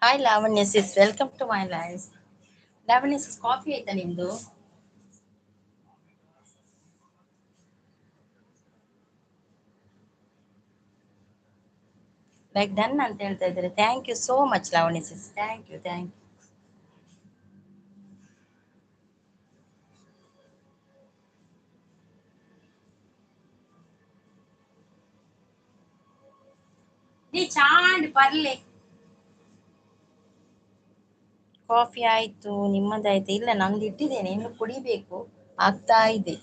Hi Lavanya sis, welcome to my live. Lavanya sis, coffee ಆಯ್ತಾ ನಿಮ್ದು? Like done ಅಂತ ಹೇಳ್ತಾ ಇದ್ದಾರೆ. Thank you so much Lavanya sis, thank you, thank you. ನೀ ಚಾಂಡ್ ಪರ್ಲೆ. Coffee ಆಯ್ತು, ನಿಮ್ಮದಾಯ್ತು? ಇಲ್ಲ, ನಂದು ಇಟ್ಟಿದ್ದೇನೆ, ಇನ್ನು ಕುಡಿಬೇಕು, ಆಗ್ತಾ ಇದೆ.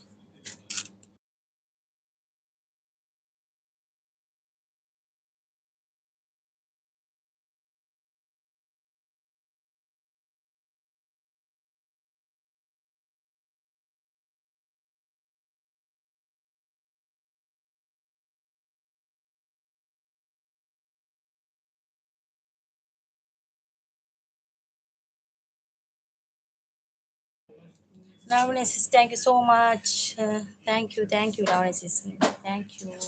Lavanya sis, thank you so much. Thank you, thank you Lavanya sis, thank you.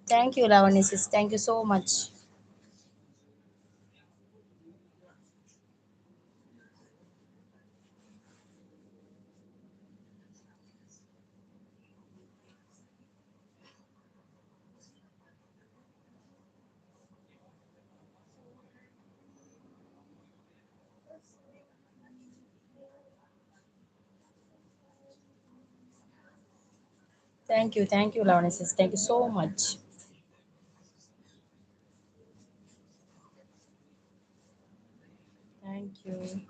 Thank you Lavanya sis, thank you so much. Thank you, thank you Lavanya sis, thank you so much. Thank you.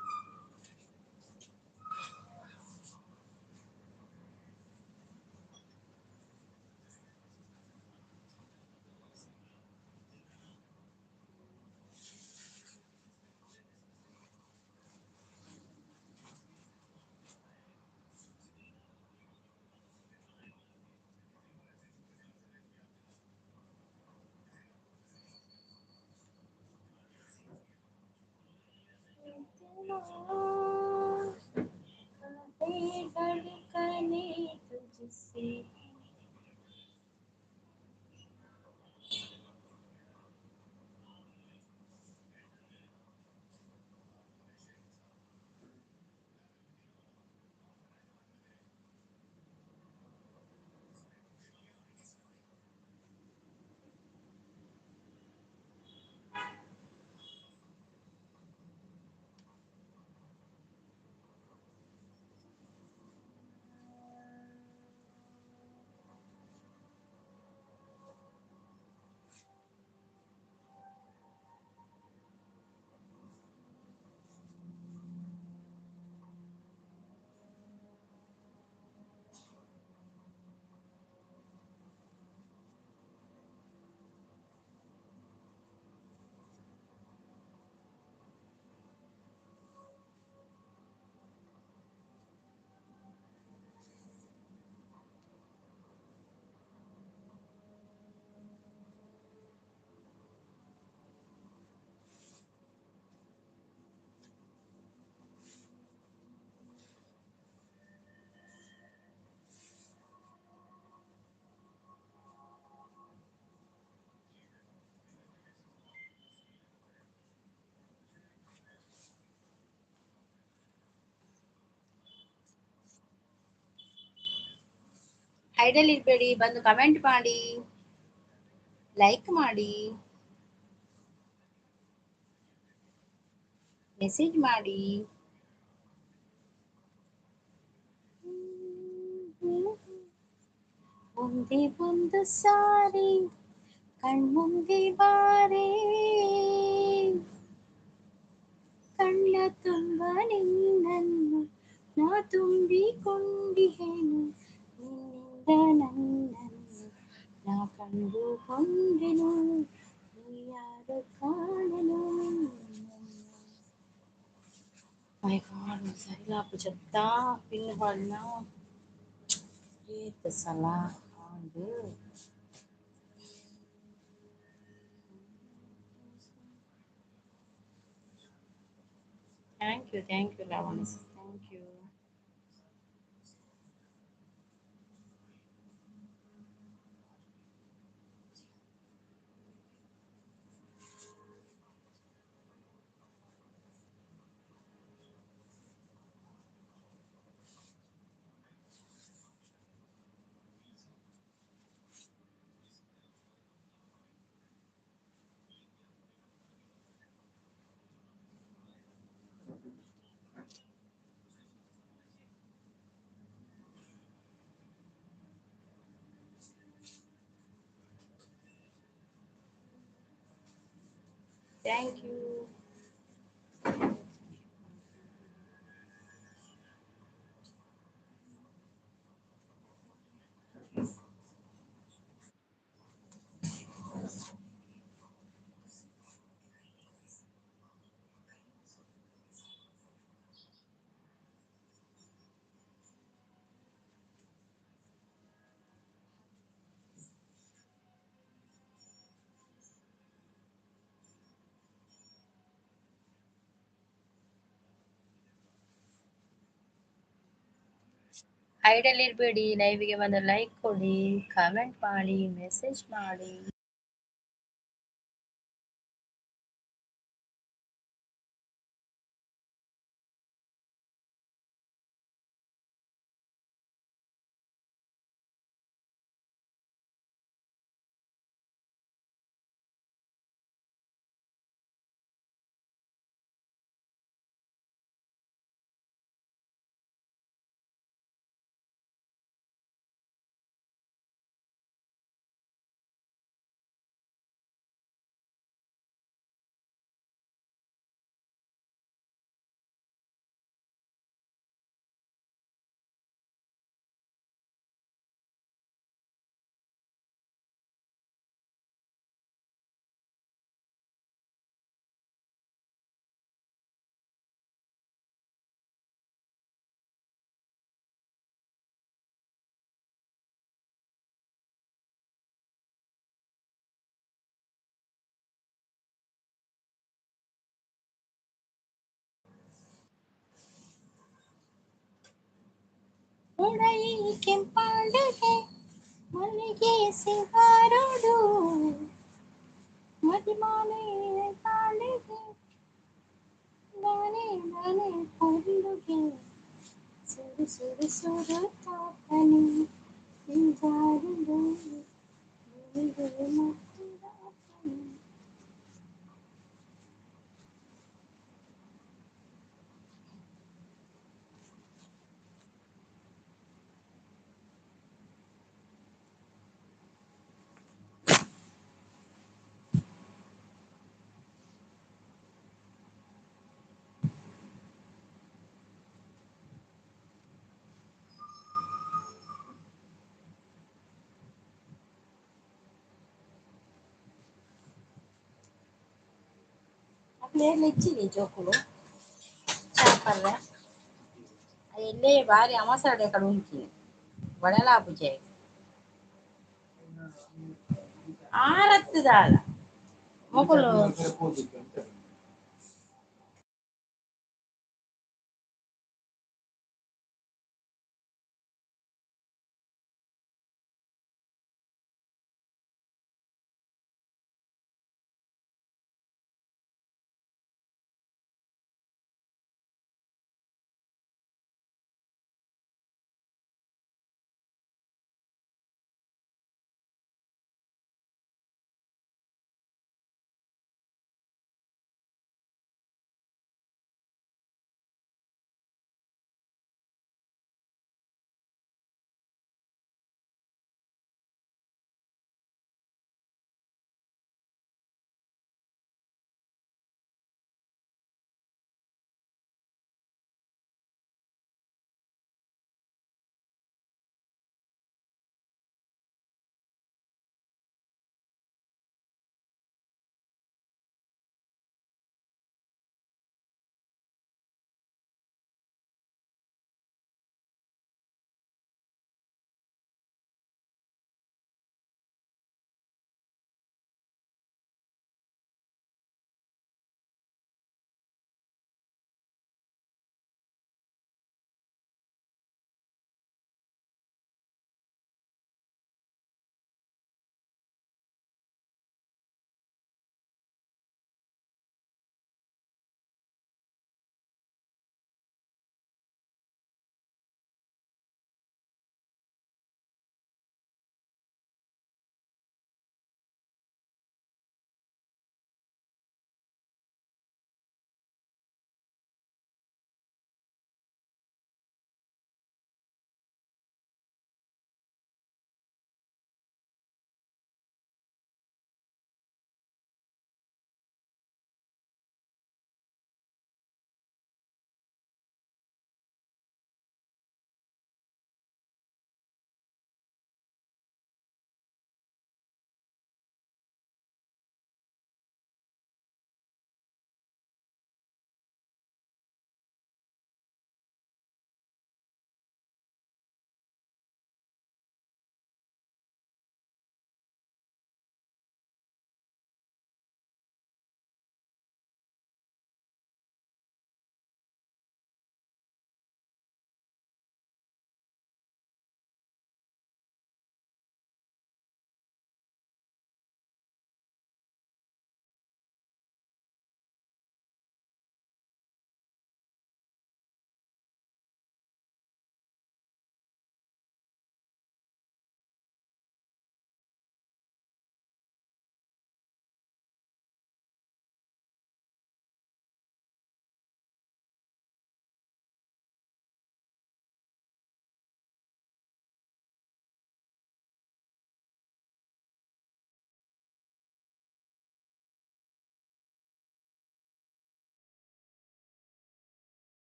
तुझसे। Hydel ಇರಬೇಡಿ, ಬಂದು comment ಮಾಡಿ, like ಮಾಡಿ, message ಮಾಡಿ. ಒಂದೇ ಒಂದು ಸಾರಿ ಕಣ್ಮುಂದೆ ಬಾರೆ, ಕಣ್ಣ ತುಂಬ ನಿನ್ನನ್ನು ನಾ ತುಂಬಿಕೊಂಡಿಹೇನು, ನಿನ್ನಿಂದ ನನ್ನನ್ನು ನಾ ಕಂಡುಕೊಂಡೆನು, ನೀ ಯಾರು ಕಾಣನು. ಮೈ ಗಾಡ್, ಸರಿಲಾಪು ಚೆತ್ತಾ ಪಿನ್ ಪಾಡಿನ ಏತ್ ಸಲ ಆಂಡ್. Thank you, thank you Lavanya, thank you. Thank you. ಹೈಡಲ್ಲಿ ಇರಬೇಡಿ, ಲೈವ್ಗೆ ಬಂದು ಲೈಕ್ ಕೊಡಿ, ಕಮೆಂಟ್ ಮಾಡಿ, ಮೆಸೇಜ್ ಮಾಡಿ. ಉಡೈ ಕೆಂಪಾಡಿಗೆ ಮಲ್ಲಿಗೆ ಸಿಂಗಾರೋಡು, ಮದಿಮಾಲೆ ತಾಳಿಗೆ ನಾನೇ ನಾನೇ ಪೊಂದುಗೆ, ಸುರು ಸುರು ಸುರು ತಾಪನೆ ಜಾರುಡು ಮತ್ತಿರಾಪನೆ. ಅಕ್ಲೇರ್ಲ ಇಚ್ಚಿನಿ ಜೋಕುಲು ಚಾಪರ್ರೆ ಎಲ್ಲೇ ಬಾರಿ ಅಮಸರಡೆ ಕಡೆ ಉಂಚಿನಿ ಬಡಲಾಪುಜೆ ಆರತ್ತದಾಲ ಮೊಕಲು.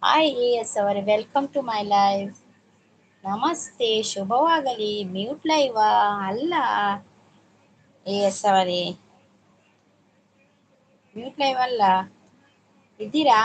ಹಾಯ್ ಎ ಎಸ್ ಅವರೇ, welcome to my live. Namaste, ಶುಭವಾಗಲಿ. ಮ್ಯೂಟ್ ಲೈವಾ ಅಲ್ಲ ಎ ಎಸ್ ಅವರೇ, ಮ್ಯೂಟ್ ಲೈವ್ ಅಲ್ಲ. ಇದ್ದೀರಾ?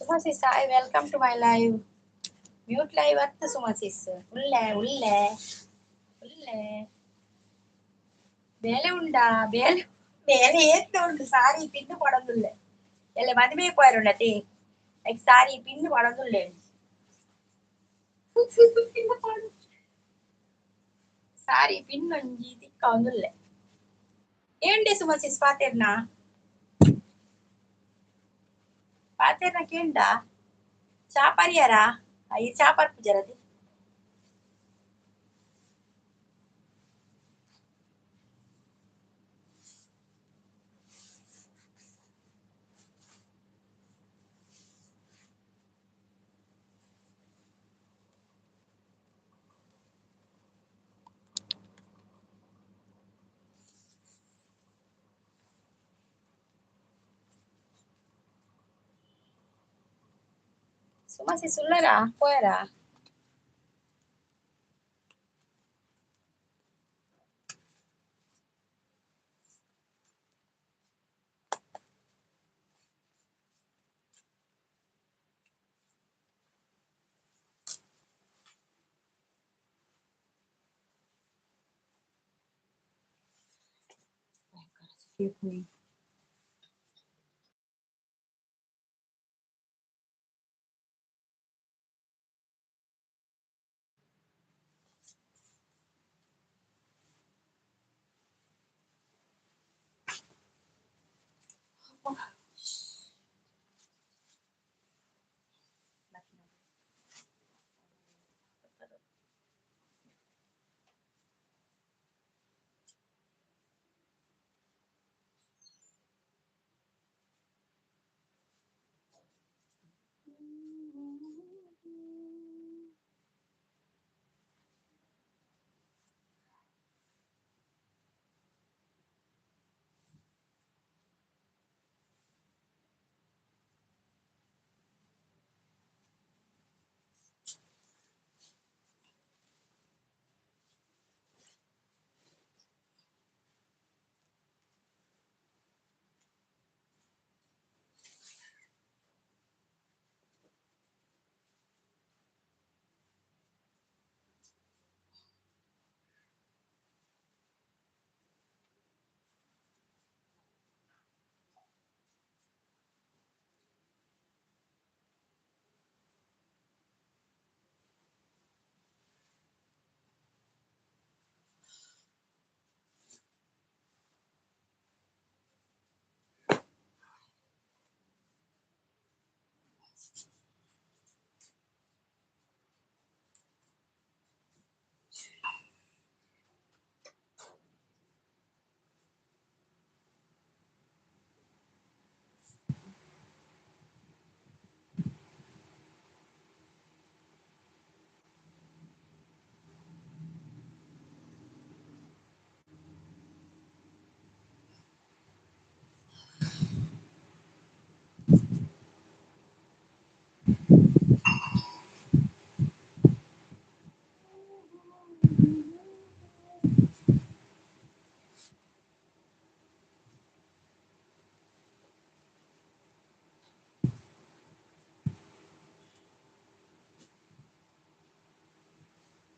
Suma sis, hi, welcome to my live. Mute live ಅತ್ತ ಸುಮಾ ಸಿಸ್. ಉಲ್ಲೆ ಉಲ್ಲೆ ಉಲ್ಲೆ. ಬೇಲೆ ಉಂಡಾ? ಬೇಲೆ ಬೇಲೆ ಏತ್ತ ಉಂಡು? ಸಾರಿ ಪಿನ್ನು ಪಡೊಂದುಲ್ಲೆ. ಎಲ್ಲ ಮದುವೆ ಪೋಯರುಂಡತಿ, ಲೈಕ್ ಸಾರಿ ಪಿನ್ನು ಪಡೊಂದುಲ್ಲೆ. ಸಾರಿ ಪಿನ್ನೊಂಜಿ ತಿಕ್ಕ ಒಂದುಲ್ಲೆ. ಏಂಡೆ ಸುಮಾ ಸಿಸ್, ಪಾತೆರ್ನಾ ಪಾತೆರ್ನ ಕೇಂಡ? ಚಾ ಪರಿಯಾರ? ಈ ಚಾ ಪರ್ಪುಜರದಿ? ಸುಮಸಿ ಸುಲ್ಲರಾ ಪೋಯರಾ?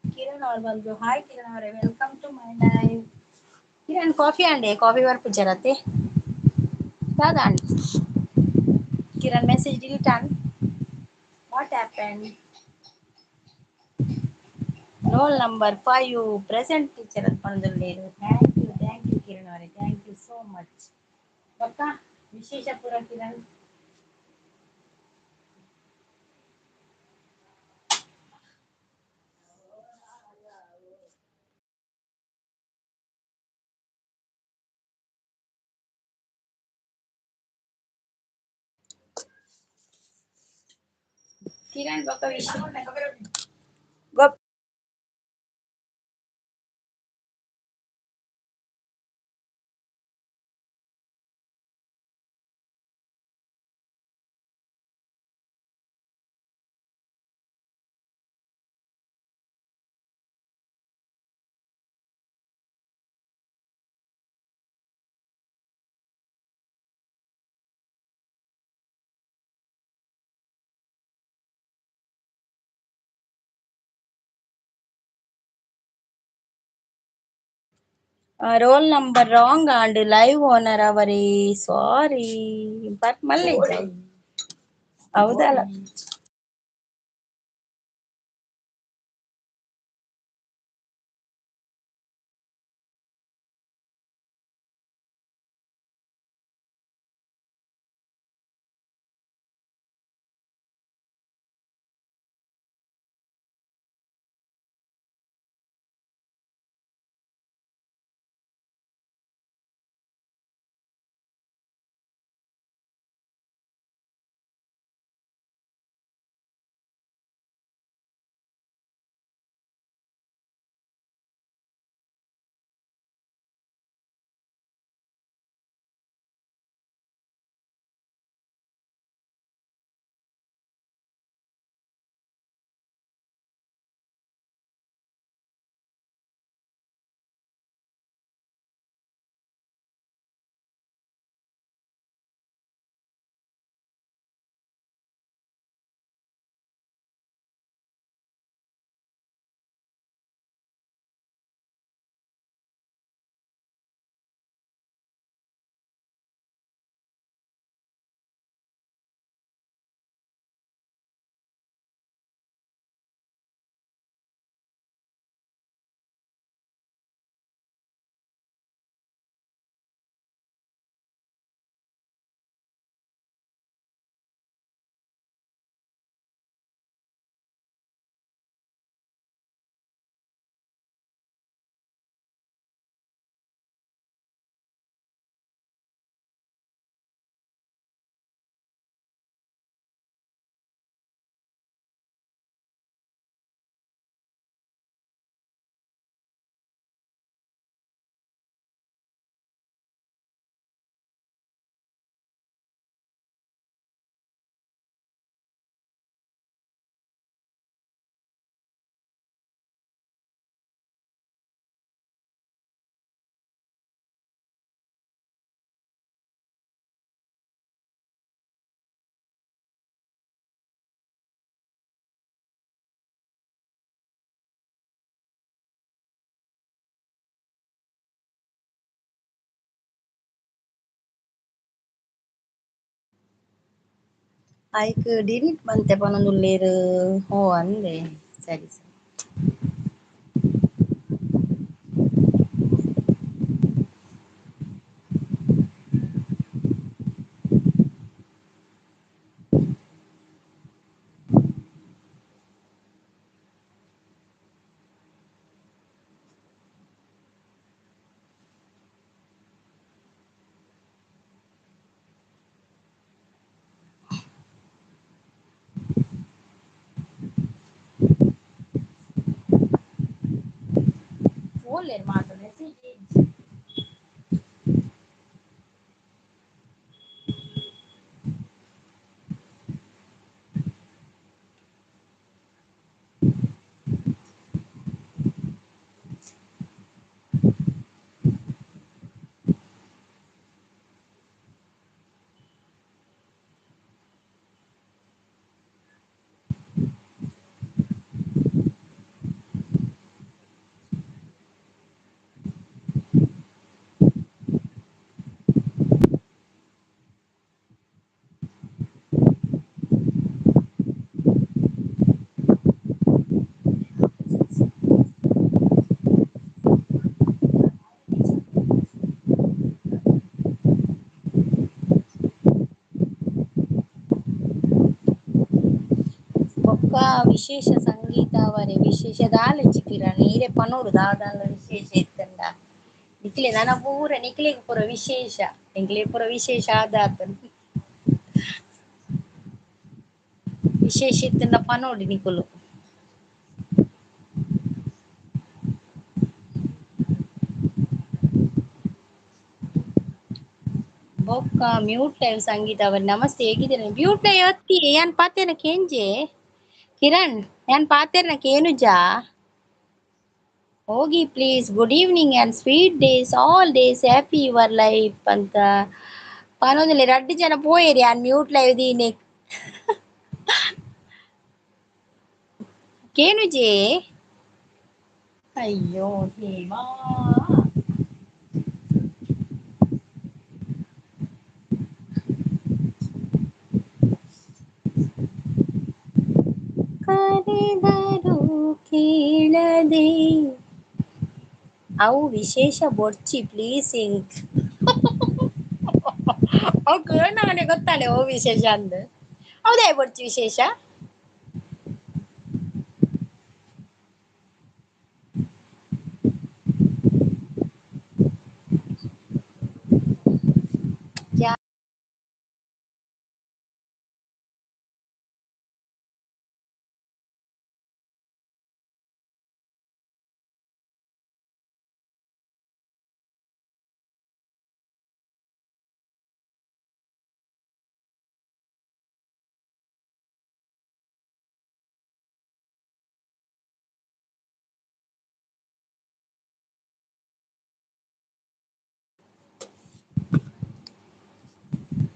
ಕಿರಣ್ ಅವ್ರು ಬಂದ್ರು. ಹಾಯ್ ಕಿರಣ್ ಅವರೇ, welcome to my live. Kiran coffee ಅಂಡೆ ಕಾಫಿ ಬರ್ಪುಜರತೆ ದಾದ Kiran message delete on. What happen? Roll number 5 present teacher ಅಂತ ಪಂಡೊಂದುಲ್ಲೆರ್. Thank you, thank you Kiran ಅವರೇ, thank you so much. ಬೊಕ್ಕ ವಿಶೇಷ ಪೂರ ಕಿರಣ್? ಕಿರಣ್ ಬೊಕ್ಕ ವಿಶೇಷ ಗೊಪ್ roll number wrong and live owner ಅವರೇ ಸಾರಿ ಬಟ್ ಮಲ್ಲೆ ಹೌದಲ್ಲ. ಐಕ್ ಡಿಲೀಟ್ ಮಂತೆ ಪನೊಂದುಲ್ಲೆರ್. ಓ ಅಂದೆ, ಸರಿ ಸರಿ. ಓಲ್ಲೇರ್ ಮಾತ ಮೆಸೇಜ್. ಬೊಕ್ಕ ವಿಶೇಷ ಸಂಗೀತ ಅವರೇ ವಿಶೇಷ ದಾಲಜಿ ಕಿರಣ್ ಈರೆ ಪನೋಡು ದಾದಾಲ ವಿಶೇಷ ಇತ್ತಂಡ ನಿಕ್ಲೆ ನನ ಪೂರ ನಿಕ್ಲೆಗ್ ಪೂರ ವಿಶೇಷ, ಎಂಕ್ಲೆ ಪೂರ ವಿಶೇಷ ಆದಾತ ವಿಶೇಷ ಇತ್ತಂಡ ಪನೋಡಿ ನಿಕುಲು. ಬೊಕ್ಕ ಮ್ಯೂಟ್ ಲೈವ್ ಸಂಗೀತ ಅವರೇ ನಮಸ್ತೆ, ಹೇಗಿದ್ದೀರ? ಮ್ಯೂಟ್ ಲೈವ್ ಅತ್ತಿ ಯಾನ್ ಪಾತೇನ ಕೇಂಜೆ ಕಿರಣ್, ಯಾನ್ ಪಾತೇರ್ನ ಕೇನುಜಾ? ಹೋಗಿ please. Good evening and sweet days, all days happy your life ಅಂತ ಪನೊಂದುಲ್ಲೆ. ರಡ್ಡ್ ಜನ ಪೋಯೆರ್ ಯಾನ್ ಮ್ಯೂಟ್ ಲೈವ್ ದೀನೆ ಕೇನುಜೆ. ಅಯ್ಯೋ ದೇವಾ, ಕರೆದರು ಕೇಳದೆ ಅವು ವಿಶೇಷ ಬೊರ್ಚಿ ಪ್ಲೀಸ್ ಇಂಕ್. ಅವು ಕೇಳಾನೆ ಗೊತ್ತಾನೆ ಓ ವಿಶೇಷ ಅಂದ್. ಹೌದಾ ಬೊರ್ಚಿ ವಿಶೇಷ?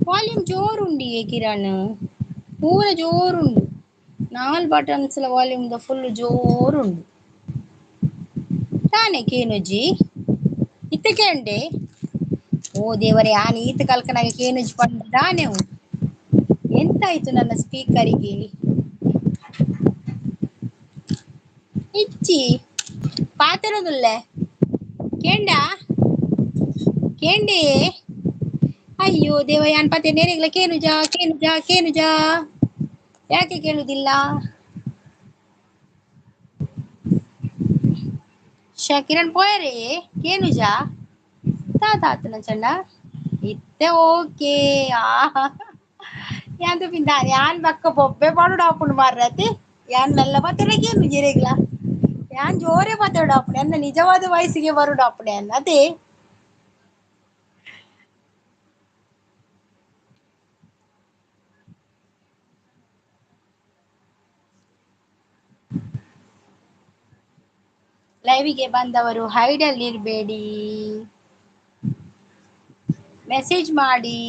ವಾಲ್ಯೂಮ್ ಜೋರುಂಡಿಯೇ ಕಿರಣ್, ಪೂರ ಜೋರುಂಡು. 4 ಬಟನ್ಸ್ ವಾಲ್ಯೂಮ್ the full ಜೋರುಂಡು ತಾನೆ ಕೇನುಜಿ ಇತ್ತ ಕೇಂಡೆ. ಓ ದೇವರೇ, ಆನೆ ಈತ ಕಲ್ಕನಾಗ ಕೇನುಜಿ ಪಂಡ ದಾನೆ ಎಂತಾಯ್ತು ನನ್ನ ಸ್ಪೀಕರಿಗೆ? ಇಚ್ಚಿ ಪಾತಿರೋದುಲ್ಲೆ ಕೇಂಡ ಕೇಂಡೆ. ಅಯ್ಯೋ ದೇವ, ಯಾನ್ ಪತ್ತೆ ನೇರೆಗ್ಲ ಕೇನುಜಾ ಕೇನುಜಾ ಕೇನುಜಾ, ಯಾಕೆ ಕೇಳುದಿಲ್ಲ? ಕಿರಣ್ ಪೋಯರೇ ಕೇನುಜಾ ತಾತಾತನ ಚಂಡ ಇತ್ತೆ ಓಕೆ. ಆಹಾ ಯಾಂದು ಪಿಂದ ಯಾನ್ ಬಕ್ಕ ಬೊಬ್ಬೆ ಪಾಡುಡಾಪುಂಡು ಮಾರ್ರತಿ. ಯಾನ್ ಮೆಲ್ಲ ಪತ್ತೆರ ಕೇನು ಜಿರೆಗ್ಲ, ಯಾನ್ ಜೋರೆ ಪತ್ತೆಡಾಪುಂಡು, ಎನ್ನ ನಿಜವಾದ ವಯಸ್ಸಿಗೆ ಬರುಡಾಪುಂಡು ಅನ್ನ ಅದೇ. ಲೈವಿಗೆ ಬಂದವರು ಹೈಡಲ್ಲಿ ಇರಬೇಡಿ, ಮೆಸೇಜ್ ಮಾಡಿ.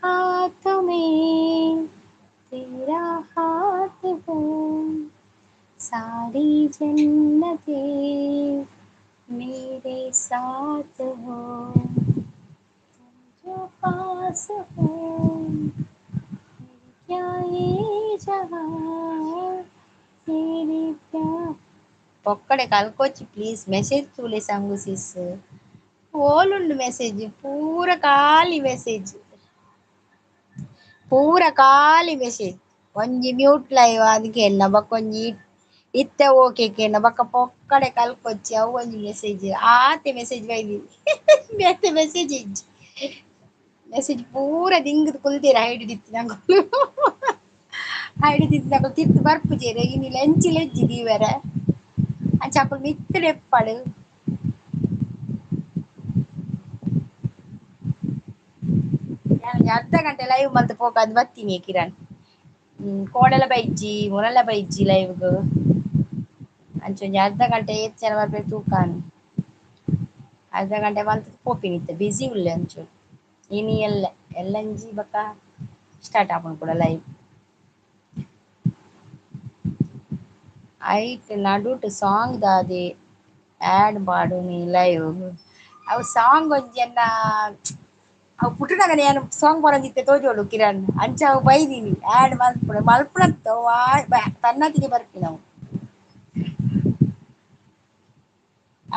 हाथ में तेरा हाथ हो, सारे सारी जन्नतें मेरे साथ हो, तुम जो पास हो, मेरी क्या ये जहां तेरे प्यार। ఒక్కడే కలుకొచ్చి ప్లీజ్ మెసేజ్ తూలే సంగు సిస్. ఓలుండు మెసేజ్ పూర ఖాళీ మెసేజ్, ಪೂರ ಖಾಲಿ ಮೆಸೇಜ್. ಒಂಜಿ ಮ್ಯೂಟ್ ಲೈವ್ ಅದಕ್ಕೆ ಎನ್ನ ಬೊಕ್ಕ ಒಂಜಿ ಇತ್ತೆ ಓಕೆ ಕೇನ ಬೊಕ್ಕ ಪೊಕ್ಕಡೆ ಕಲ್ಕೊಚ್ಚಿ ಅವು ಒಂಜಿ ಮೆಸೇಜ್ ಆತೆ ಮೆಸೇಜ್ ಬೈದಿ ಬೇತೆ ಮೆಸೇಜ್ ಇಜ್ಜಿ. ಮೆಸೇಜ್ ಪೂರ ದಿಂಗದ ಕುಲ್ತೀರ ಹೈಡಿದಿತ್ತು ನಂಗೆ, ಹೈಡಿದಿತ್ತು ತಿತ್ತು ಬರ್ಪುಜೆರ್ ಇನಿ ಲಂಚ್ ಲೆಜ್ಜಿ ದೀವರೆ ಅಂಚ ಅಕುಲು ಮಿತ್ತ್ ಲೆಪ್ಪಡು. ಅರ್ಧ ಗಂಟೆ ಲೈವ್ ಮಲ್ತ್ ಪೋಕಂದ್ ಬತ್ತೀನಿ ಕಿರಣ್. ಕೋಡೆಲ ಬೈಜ್ಜಿ ಮೊನಲ ಬೈಜ್ಜಿ ಲೈವ್ಗ್ ಅಂಚ ಒಂಜಿ ಅರ್ಧ ಗಂಟೆ ಏತ್ ಜನ ಬರ್ಪೆರ್ ತೂಕಾನ್. ಅರ್ಧ ಗಂಟೆ ಮಲ್ತ್ ಪೋಪಿನಿ ಇತ್ತೆ ಬಿಸಿ ಉಲ್ಲೆ ಒಂಚೂರು. ಇನಿ ಎಲ್ಲ ಎಲ್ಲಂಜಿ ಬೊಕ್ಕ ಸ್ಟಾರ್ಟ್ ಆಪುಂಡು ಪೂರ ಲೈವ್. ಐಟ್ ನಡುಟ್ ಸಾಂಗ್ ದಾದೆ ಆಡ್ ಪಾಡುನಿ ಲೈವ್. ಅವು ಸಾಂಗ್ ಒಂಜಿ ಎನ್ನ ಅವು ಪುಟ್ಟುನಗನೆ ಯಾನ್ ಸಾಂಗ್ ಬರೊಂದಿತ್ತೆ ತೋಜೋಡು ಕಿರಣ್. ಅಂಚ ಅವು ಬೈದಿನಿ ಆಡ್ ಮಲ್ಪುನ ಮಲ್ಪುನತ್ತ ತನ್ನತಿಗೆ ಬರ್ಪಿನವು.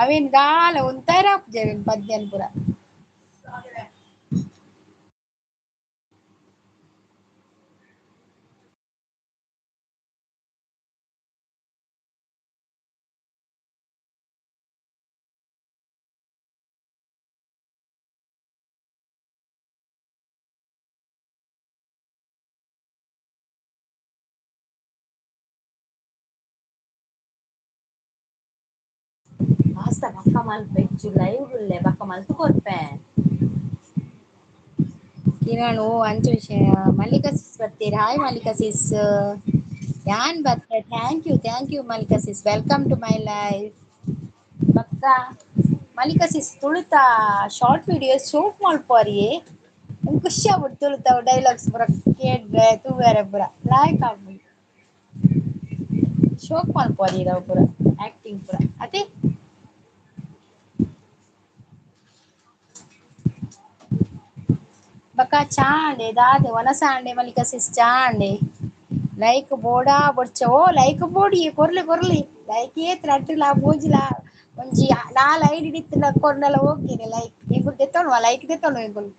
ಅವೇನ್ ದಾಲ ಉಂತಾರ ಆಪುಜಿ ಅವೇನ್ ಪದ್ಯನ್ ಪೂರ. ವಾಸ್ತ ಬೊಕ್ಕ ಮಲ್ಪ ಹೆಚ್ಚು ಲೈವ್ ಉಲ್ಲೆ ಬೊಕ್ಕ ಮಲ್ತ್ ಕೊರ್ಪೆ. ಕಿರಣ್ ಓ ಅಂಚ ವಿಷಯ. ಮಲ್ಲಿಕಾ ಸಿಸ್ ಬತ್ತೀರ್, ಹಾಯ್ ಮಲ್ಲಿಕಾ ಸಿಸ್. ಯಾನ್ ಬತ್ತೆ, thank you thank you Mallika sis, welcome to my live. ಬೊಕ್ಕ ಮಲ್ಲಿಕಾ ಸಿಸ್ ತುಳುತ short videos shoot ಮಲ್ಪುವರಿಯೇ ಖುಷಿ ಆಪುಂಡು ತುಳುತ ಡೈಲಾಗ್ಸ್ ಪೂರ ಕೇಂಡ್ರೆ ತೂವೆರೆ ಪೂರ ಲಾಯ್ಕ್ ಆಪುಂಡು. ಶೋಕ್ ಮಲ್ಪುವರಿ ಅವು ಪೂರ ಆಕ್ಟಿಂಗ್ ಪೂರ ಅತೆ. ಬೊಕ್ಕ ಚಾ ಆಂಡೆ ದಾದೆ ವನಸ ಆಂಡೆ ಮಲ್ಲಿಕಾ ಸಿಸ್ ಚಾ ಆಂಡೆ. ಲೈಕ್ ಬೋಡಾ ಬೊಡ್ಚ ಓ ಲೈಕ್ ಬೋಡಿ ಕೊರ್ಲೆ ಕೊರ್ಲಿ ಲೈಕ್ ಏತ್ ರಡ್ಡ್ ಲಾ ಮೂಜಿಲಾ ಒಂಜಿ ನಾಲ್ ಐಡಿ ಇತ್ತಿನ ಕೊರ್ಂಡಲ ಓಕೆನೆ ಲೈಕ್. ಎಂಕುಲು ದೆತ್ತೊನುವ ಲೈಕ್ ದೆತ್ತೊನುವ ಎಂಕುಲು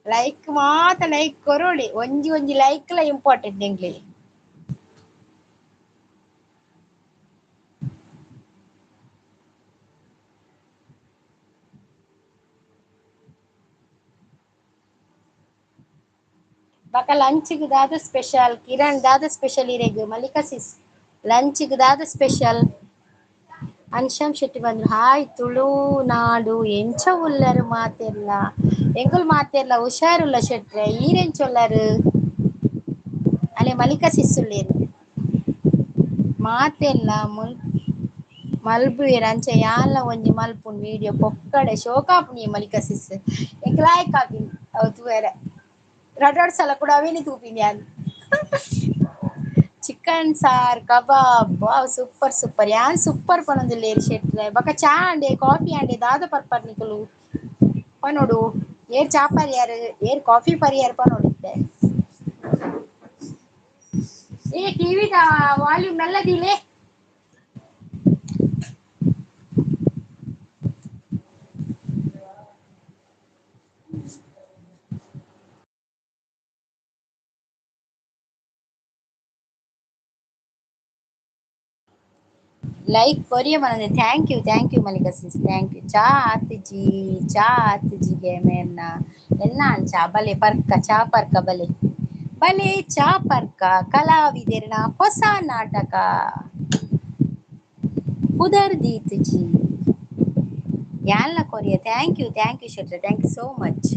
ಲೈಕ್ ಮಾತ ಲೈಕ್ ಕೊರೊಳಿ ಒಂಜಿ ಒಂಜಿ ಲೈಕ್ ಲ ಇಂಪಾರ್ಟೆಂಟ್ ಎಂಕ್ಲೆಗ್. ಬೊಕ ಲಂಚ್ ಗ್ ದಾದ ಸ್ಪೆಷಲ್ ಕಿರಣ್ ದಾದ ಸ್ಪೆಷಲ್ ಇರೆಗ್ ಮಲ್ಲಿಕಾ ಸಿಸ್ ಲಂಚ್ ಗ್ ದಾದ ಸ್ಪೆಷಲ್. ಅನ್ಶಾಮ್ ಶೆಟ್ಟಿ ಬಂದ್ರು ಹಾಯ್ ತುಳುನಾಡು ಎಂಚ ಉಲ್ಲರ್ ಮಾತೆರ್ಲ ಎಂಕುಲು ಮಾತೆರ್ಲ ಹುಷಾರುಲ್ಲ ಶೆಟ್ರೆ ಈರೆಂಚ ಉಲ್ಲರ್ ಅಲೆ ಮಲ್ಲಿಕಾ ಸಿಸ್ ಉಲ್ಲೆರ್ ಮಾತೆರ್ಲ ಮಲ್ಪುವೆರ್ ಅಂಚ ಯಾನ್ಲ ಒಂಜಿ ಮಲ್ಪುನು ವಿಡಿಯೋ ಪೊಕ್ಕಡೆ ಶೋಕಾಪುನಿ ಮಲ್ಲಿಕಾ ಸಿಸ್ ಎಂಕ್ ಲಾಯ್ಕ್ ಆಪಿನಿ ಅವು ತೂವೆರೆ ರಡ್ಡ್ ರಡ್ಡ್ ಸಲ ಕೂಡ ಅವೇನೆ ತೂಪಿನಿ ಯಾನ್. Chicken sir kebab wow super super ಯಾನ್ ಸೂಪರ್ ಪನೊಂದುಲ್ಲೆರ್ ಶೆಟ್ರೆ. ಬೊಕ ಚಾ ಆಂಡೆ ಕಾಫಿ ಆಂಡೆ ದಾದ ಪರ್ಪರ್ ನಿಕುಲು ಪನೊಡು ಏರ್ ಚಾ ಪರಿಯಾರ್ ಏರ್ ಕಾಫಿ ಪರಿಯಾರ್ ಪನೊಡು ಇತ್ತೆ. ಏ ಟಿವಿ ದ ವಾಲ್ಯೂಮ್ ನಲ್ಲದಿಲೆ. ಲೈಕ್ ಕೊರಿಯ ಮನದೆ thank you thank you Mallika sis thank you. ಚಾ ಆತಿಜಿ ಚಾ ಆತಿಜಿಗೆ ಮೇರ್ನ ಎನ್ನ ಚಾ ಬಲೆ ಪರ್ಕ ಚಾ ಪರ್ಕ ಬಲೆ ಬಲೆ ಚಾ ಪರ್ಕ ಕಲಾವಿದೆರ್ನ ಹೊಸ ನಾಟಕ ಪುದರ್ ದೀತುಜಿ ಯಾನ್ಲ ಕೊರಿಯ thank you thank you ಶೆಟ್ರೆ thank you so much.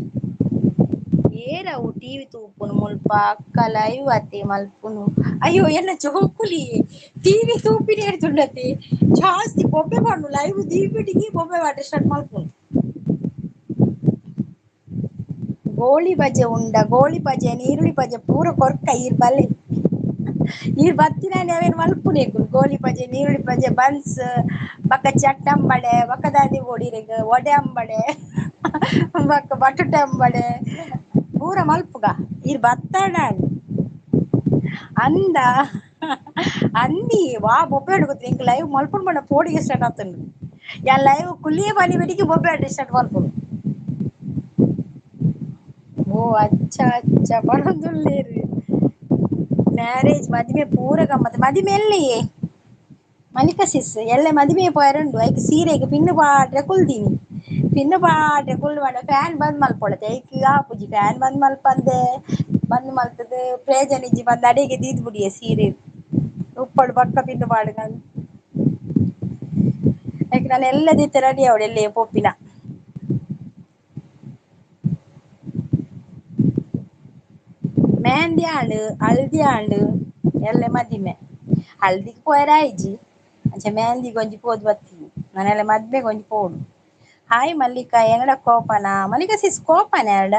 ಏರವು TV ತೂಪುನು ಮುಲ್ಪ ಅಕ್ಕ ಲೈವ್ ಅತ್ತೆ ಮಲ್ಪುನು ಅಯ್ಯೋ ಎನ್ನ ಜೋಕುಲಿ ಟಿವಿ ತೂಪಿನ ಏರ್ತುಂಡತೆ ಜಾಸ್ತಿ ಬೊಬ್ಬೆ ಪಾಡು ಲೈವ್ ದೀಪಿಟಿಗೆ ಬೊಬ್ಬೆ ಪಾಡ್ರೆ ಸ್ಟಾರ್ಟ್ ಮಲ್ಪುನು. ಗೋಳಿ ಬಜೆ ಉಂಡ ಗೋಳಿ ಬಜೆ ನೀರುಳ್ಳಿ ಬಜೆ ಪೂರ ಕೊರ್ಕ ಈರ್ ಬಲ್ಲೆ. ಈ ಬತ್ತಿನ ಅವೇನು ಮಲ್ಪುನೇಕು ಗೋಲಿ ಬಜೆ, ನೀರುಳ್ಳಿ ಬಜೆ, ಬನ್ಸ್ ಬಕ್ಕ, ಚಟ್ಟಂಬಡೆ ಬಕ್ಕದಾದಿ ಬೋಡಿರೆಗ್ ವಡೆ ಅಂಬಡೆ ಬಕ್ಕ ಬಟುಟೆ ಅಂಬಡೆ ಪೂರ ಮಲ್ಪುಗ ಇರ್ ಬತ್ತಡ ಅಂದ ಅಂದಿ ವಾ ಬೊಬ್ಬೆ ಗೊತ್ತ. ಇಂಕ ಲೈವ್ ಮಲ್ಪುಂಡು ಪಂಡ ಪೋಡಿಗೆ ಸ್ಟಾರ್ಟ್ ಆತುಂಡು. ಯಾನ್ ಲೈವ್ ಕುಲ್ಲಿಯೇ ಬಲಿ ಬೆಡಿಗೆ ಬೊಬ್ಬೆ ಸ್ಟಾರ್ಟ್ ಮಲ್ಪುಂಡು. ಓ ಅಚ್ಚಾ ಅಚ್ಚಾ ಪನೊಂದುಲ್ಲೆರ್. ಮ್ಯಾರೇಜ್ ಮದಿಮೆ ಪೂರ ಗಮ್ಮತ್. ಮದಿಮೆ ಎಲ್ಲೆಯೇ ಮನಿಕ ಸಿಸ್ ಎಲ್ಲೆ ಮದಿಮೆ ಪೋಯರುಂಡು. ಐಕ್ ಸೀರೆಗ್ ಪಿನ್ನು ಪಾಡ್ರೆ ಕುಲ್ದಿನಿ. ಪಿನ್ನು ಪಾಡ್ರೆ ಕುಲ್ಲು ಪಂಡ ಫ್ಯಾನ್ ಬಂದ್ ಮಲ್ಪೊಡತೆ. ಐಕ್ ಆಪುಜಿ ಫ್ಯಾನ್ ಬಂದ್ ಮಲ್ಪಂದೆ. ಬಂದ್ ಮಲ್ತದ ಪ್ರಯೋಜನ ಇಜ್ಜಿ ಬಂದ್ ಅಡಿಗೆ ದೀದ್ ಬುಡಿಯೆ ಸೀರೆ ಉಪ್ಪಡ್ ಬಕ್ಕ ಪಿನ್ನು ಪಾಡುನ. ಐಕ್ ನಾನು ಎಲ್ಲ ದೀತೆ ರೆಡಿ ಅವಡೆ ಎಲ್ಲೆ ಪೋಪಿನ. ಮೆಹಂದಿ ಆಂಡ್, ಹಲ್ದಿ ಆಂಡ್, ಎಲ್ಲೆ ಮದಿಮೆ. ಹಲ್ದಿಗ್ ಪೋಯೆರೆ ಆಯಿಜಿ, ಅಂಚ ಮೆಹಂದಿಗ್ ಒಂಜಿ ಪೋದು ಬತ್ತೀನಿ. ನಾನೆಲ್ಲ ಮದ್ಮೆಗ್ ಒಂಜಿ ಪೋಡು. ಹಾಯ್ ಮಲ್ಲಿಕಾ, ಏನಡ ಕೋಪನಾ ಮಲ್ಲಿಕಾ ಸಿಸ್? ಕೋಪನ ಎರಡ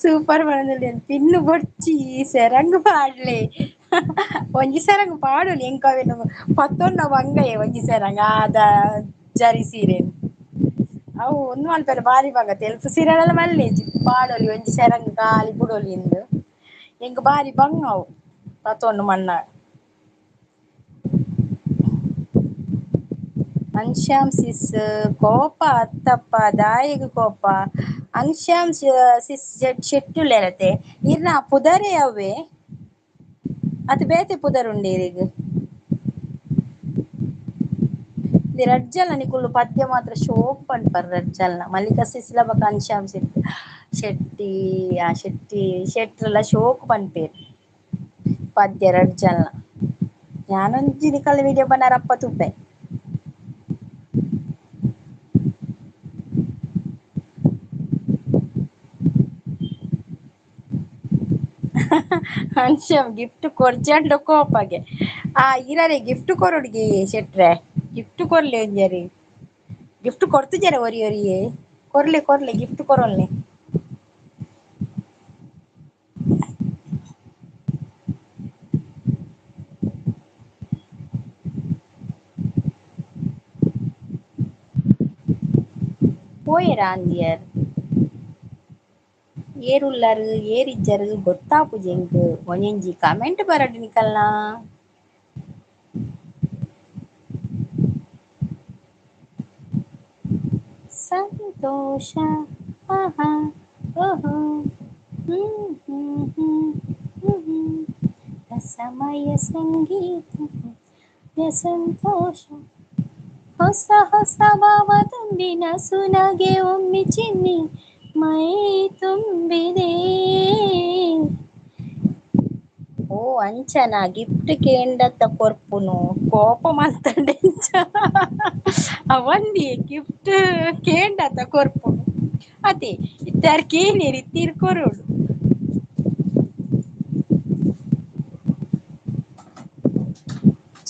ಸೂಪರ್ ಪನೊಂದುಲ್ಲೆರ್. ಪಿನ್ನು ಬೊರ್ಚಿ ಸೆರಂಗ್ ಪಾಡ್ಲೆ. ಒಂಜಿ ಸೆರಂಗ್ ಪಾಡೊಲಿ. ಎಂಕ್ ಅವೆನ್ ಪತ್ತೊನ್ನ ಬಂಗಯೆ ಒಂಜಿ ಸೆರಂಗ್ ಆದ ಜರಿ ಸೀರೆನ್ ಅವು ಉಂದು ಮಲ್ಪೆರೆ ಬಾರಿ ಬಂಗ. ತೆಲ್ಪು ಸೀರೆಲ ಮಲ್ಲೆಜಿ ಪಾಡೊಲಿ ಒಂಜಿ ಸೆರಂಗ್ ಖಾಲಿ ಬುಡೊಲಿ ಇಂದ್. ಎಂಕ್ ಬಾರಿ ಬಂಗ ಅವು ಪತ್ತೊಂಡು ಮಣ್ಣ. ಅನ್ಶ್ಯಾಮ್ ಸಿಸ್ ಕೋಪ ಅತ್ತಪ್ಪ, ದಾಯೆಗ್ ಕೋಪ? ಅನ್ಶ್ಯಾಮ್ ಸಿಸ್ ಶೆಟ್ಟುಲ್ಲೆರತೆ ಇರ್ನ ಪುದರೇ ಅವ್ವೆ ಅತ್ ಬೇತೆ ಪುದರ್ ಉಂಡು ಇರೆಗ್? ರಡ್ಡ್ ಜನ ನಿಕುಲು ಪದ್ಯ ಮಾತ್ರ ಶೋಕ್ ಪನ್ಪರ್ ರಡ್ಡ್ ಜನ. ಮಲ್ಲಿಕಾ ಸಿಸ್ಲ ಬೊಕ ಅನ್ಶ್ಯಾಮ್ ಶೆಟ್ಟಿ ಆ ಶೆಟ್ಟಿ ಶೆಟ್ರುಲ ಶೋಕ್ ಪನ್ಪೆರ್ ಪದ್ಯ ರಡ್ಡ್ ಜನ. ಯಾನೊಂಜಿ ನಿಕಲ್ನ ವಿಡಿಯೋ ಬನ್ನರಪ್ಪ ತೂಪೆ. ಅನ್ಶ್ಯಾಮ್ ಗಿಫ್ಟ್ ಕೊರ್ಜಂಡ ಕೋಪಗೆ. ಆ ಇರರೆ ಗಿಫ್ಟ್ ಕೊರೊಡ್ಗೆ ಶೆಟ್ರೆ, ಗಿಫ್ಟ್ ಕೊರ್ಲೆ ಒಂಜರಿ. ಗಿಫ್ಟ್ ಕೊರ್ತುಜರ ಒರಿ ಒರಿಯೇ? ಕೊರ್ಲೆ ಕೊರ್ಲೆ ಗಿಫ್ಟ್ ಕೊರೊಲ್ನೆ. ಪೋಯೆರಾ ಅಂದಿಯರ್? ಏರುಲ್ಲರ್ ಏರಿಜ್ಜರ್ ಗೊತ್ತಾಪುಜಿ ಎಂಕ್. ಒಂಜೊಂಜಿ ಕಮೆಂಟ್ ಬರಡ್ ನಿಕಲ್ನ. ಸಂತೋಷ ಆಹಾ ಓಹೋ ಹ್ಮ್ ಹ್ಮ್ ಹ್ಮ್ ಹ್ಮ್ ಹ್ಮ್ ರಸಮಯ ಸಂಗೀತ ಸಂತೋಷ. ಹೊಸ ಹೊಸ ಭಾವ ತುಂಬಿ ನಸುನಗೆ ಒಮ್ಮೆ ಚಿನ್ನಿ ಮೈ ತುಂಬಿದೆ. ಓ ಅಂಚನ ಗಿಫ್ಟ್ ಕೇಂಡತ್ತ ಕೊರ್ಪುನು ಕೋಪ ಮಲ್ತಂಡ ಇಂಚ ಅವಂದಿ. ಗಿಫ್ಟ್ ಕೇಂಡತ್ತ ಕೊರ್ಪುನು ಅದೇ ಇತ್ತಾರ್ ಕೇನಿರಿ ಇತ್ತೀರ್ ಕೊರೊಡು.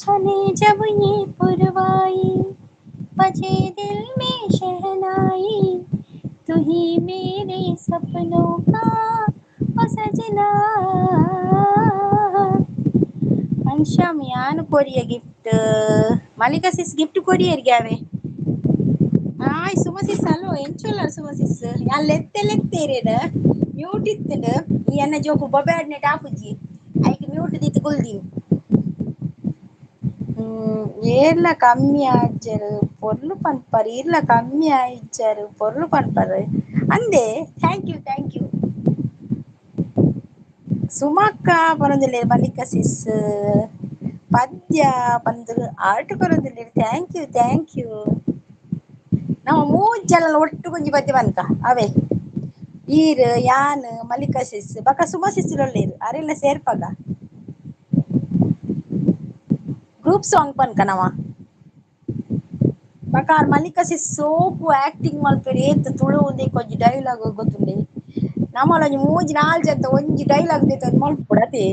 चले जब ये पुरवाई, बजे दिल में शहनाई, तू ही मेरे सपनों का ओ सजना. ಅನ್ಶಾಮ್ ಯಾನ್ ಕೊರಿಯ ಗಿಫ್ಟ್? ಮಲ್ಲಿಕಾ ಸಿಸ್ ಗಿಫ್ಟ್ ಕೊರಿಯರ್ಗೆ ಅವೆ. ಹಾಯ್ ಸುಮ ಸಿಸ್, ಹಲೋ, ಎಂಚೊಲ್ಲರ್ ಸುಮ ಸಿಸ್? ಯಾನ್ ಲೆತ್ತೆ ಲೆತ್ತೇರೇನ ಮ್ಯೂಟ್ ಇತ್ತುಂಡು. ಈ ಎನ್ನ ಜೋಕು ಬೊಬೆ ಆಪುಜಿ, ಐಕ್ ಮ್ಯೂಟ್ ದೀತ್ ಕುಲ್ದಿನಿ. ಏರ್ಲ ಕಮ್ಮಿ ಆಯ್ಜರ್ ಪೊರ್ಲು ಪನ್ಪರ್. ಈರ್ಲ ಕಮ್ಮಿ ಆಯ್ಜರ್ ಪೊರ್ಲು ಪನ್ಪರ್ ಅಂದೆ. Thank you thank you. ಸುಮಕ್ಕ ಪನೊಂದುಲ್ಲೆರ್ ಮಲ್ಲಿಕಾ ಸಿಸ್. ಪದ್ಯ ಪಂದ್ art ಕೊರೊಂದುಲ್ಲೆರ್. Thank you thank you. ನಮ ಮೂಜಿ ಜನ ಒಟ್ಟು ಒಂಜಿ ಪದ್ಯ ಪನ್ಕ ಅವೇ. ಈರ್ ಯಾನ್ ಮಲ್ಲಿಕಾ ಸಿಸ್ ಬಕ ಸುಮ ಸಿಸ್ ಉಲ್ಲೆರ್, ಅರೆಲ್ಲ ಸೇರ್ಪಗ ಗ್ರೂಪ್ ಸಾಂಗ್ ಪನ್ಕ ನಮ. ಬಕ ಆರ್ ಮಲ್ಲಿಕಾ ಸಿಸ್ ಸೋಕು ಆಕ್ಟಿಂಗ್ ಮಲ್ಪೆರ್. ಏತ್ ತುಳು ಉಂದೆಕ್ ಒಂಜಿ ಡೈಲಾಗ್ ಗೊತ್ತುಂಡೆ. ನಮಲ ಒಂಜಿ ಮೂಜಿ ನಾಲ್ ಜನ ಒಂಜಿ ಡೈಲಾಗ್ ದೆತ್ತೊಂದು ಮಲ್ಪೊಡು ಅತೆ.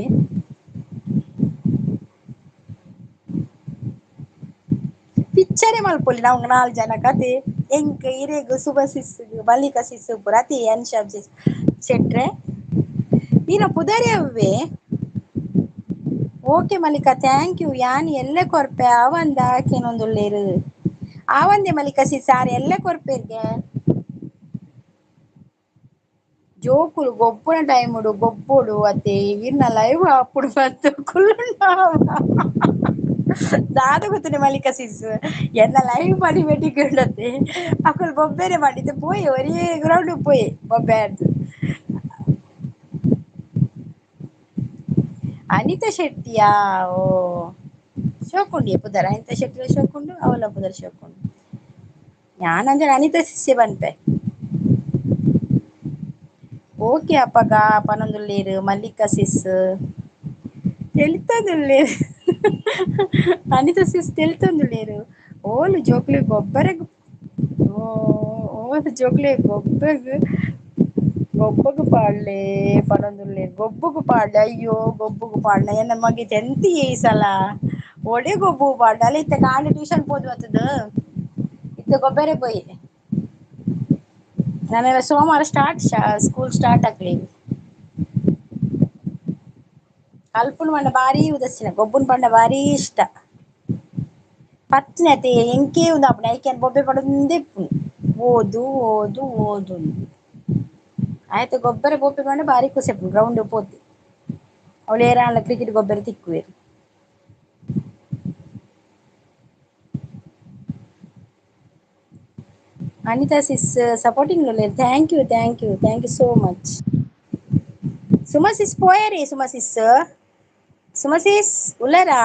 ಪಿಕ್ಚರೇ ಮಲ್ಪೊಲಿ ನಾವು ನಾಲ್ ಜನ ಕತೆ. ಎಂಕ್ ಇರೆಗ್ ಸುಭ ಸಿಸ್ ಮಲ್ಲಿಕಾ ಸಿಸ್ ಪೂರ ಅತೆ. ಅನ್ಶಾಮ್ ಸಿಸ್ ಶೆಟ್ರೆ ಈನ ಪುದರೇ ಅವ್ವೆ. Okay Mallika thank you. ಯಾನ್ ಎಲ್ಲೆ ಕೊರ್ಪೆ ಆವಂದ ಕೇನೊಂದುಲ್ಲೇರು. ಆವಂದೆ ಮಲ್ಲಿಕಾ ಸಿ ಸಾರ್ ಎಲ್ಲೆ ಕೊರ್ಪೆರ್ಗೆ. ಜೋಕುಲು ಗೊಬ್ಬುನ ಟೈಮುಡು ಗೊಬ್ಬೊಡು ಅತ್ತೆ ಇರ್ನ ಲೈವ್ ಆಪುಡು ಮತ್ತು ಕುಲ್ಲುಂಡ. ದಾದ ಗೊತ್ತುಂಡೆ ಮಲ್ಲಿಕಾ ಸಿಸ್ ಎನ್ನ ಲೈವ್ ಮಾಡಿ ಬೆಟ್ಟಿಕೊಂಡತ್ತೆ ಅಕುಲು ಬೊಬ್ಬೆರೆ ಮಾಡಿದ್ದು ಪೋಯಿ ಒರಿಯೇ ಗ್ರೌಂಡ್ ಪೋಯಿ ಬೊಬ್ಬೆ ಆಡ್ದು. ಅನಿತಾ ಶೆಟ್ಟಿಯಾ? ಓ ಶೋಕುಂಡಿಯೆ ಪುದರ್ ಅನಿತಾ ಶೆಟ್ಟಿ ಶೋಕುಂಡು ಅವಲ ಪುದರ್ ಶೋಕುಂಡು. ಯಾನಂದ್ರೆ ಅನಿತಾ ಸಿಸ್ಸೆ ಪನ್ಪೆ. ಓಕೆ ಅಪ್ಪಗ ಪನೊಂದುಲ್ಲೇರು ಮಲ್ಲಿಕಾ ಸಿಸ್ ತೆಲಿತೊಂದುಲ್ಲೇರು. ಅನಿತಾ ಸಿಸ್ ತೆಲಿತೊಂದುಲ್ಲೇರು. ಓಲು ಜೋಕ್ಲೆ ಗೊಬ್ಬರಗ್ ಓ ಓಲು ಜೋಕ್ಲೆ ಗೊಬ್ಬಗ್ ಗೊಬ್ಬಗ್ ಪಾಡ್ಲೆ ಪನೊಂದುಲ್ಲೇರು. ಗೊಬ್ಬುಗು ಪಾಡ್ಲೆ ಅಯ್ಯೋ ಗೊಬ್ಬುಗು ಪಾಡ್ಲೆ ಎನ್ನ ಮಗೆ ಟೆಂತ್ ಈ ಸಲ ಒಡೆ ಗೊಬ್ಬು ಪಾಡ್ಲೆ ಅಲ್ಲ ಇತ್ತೆ ಕಾಂಡೆ ಟ್ಯೂಷನ್ ಪೋದು ಬತ್ತುದು ಇತ್ತೆ ಗೊಬ್ಬರೆ ಪೋಯಿ. ನಾನೆಲ್ಲ ಸೋಮವಾರ ಸ್ಟಾರ್ಟ್ ಸ್ಕೂಲ್ ಸ್ಟಾರ್ಟ್ ಆಗ್ಲಿ. ಕಲ್ಪುನ ಪಂಡ ಭಾರಿ ಉದಸ್ಸಿನ ಗೊಬ್ಬುನ ಪಂಡ ಭಾರಿ ಇಷ್ಟ. ಪತ್ನಿ ಅತೆ ಎಂಕೇ ಒಂದು ಅಪ್ಪಣೆ ಐಕೆನ್ ಬೊಬ್ಬೆ ಪಡೊಂದೇ ಇಪ್ಪುನು. ಓದು ಓದು ಓದು ಆಯ್ತು ಗೊಬ್ಬರ ಬೊಬ್ಬೆ ಪಂಡ ಭಾರಿ ಖುಷಿ ಆಪುಂಡು ಗ್ರೌಂಡ್ ಪೋತಿ ಅವಳು ಏರಾಂಡ್ಲ ಕ್ರಿಕೆಟ್ ಗೊಬ್ಬರ ತಿಕ್ಕುವೆರ್. ಅನಿತಾ ಸಿಸ್ ಸಪೋರ್ಟಿಂಗ್ ಉಲ್ಲೆರ್ thank you thank you thank you so much. Suma sis ಪೋಯರಿ ಸುಮಾ ಸಿಸ್? ಸುಮಾ ಸಿಸ್ ಉಲ್ಲೆರಾ?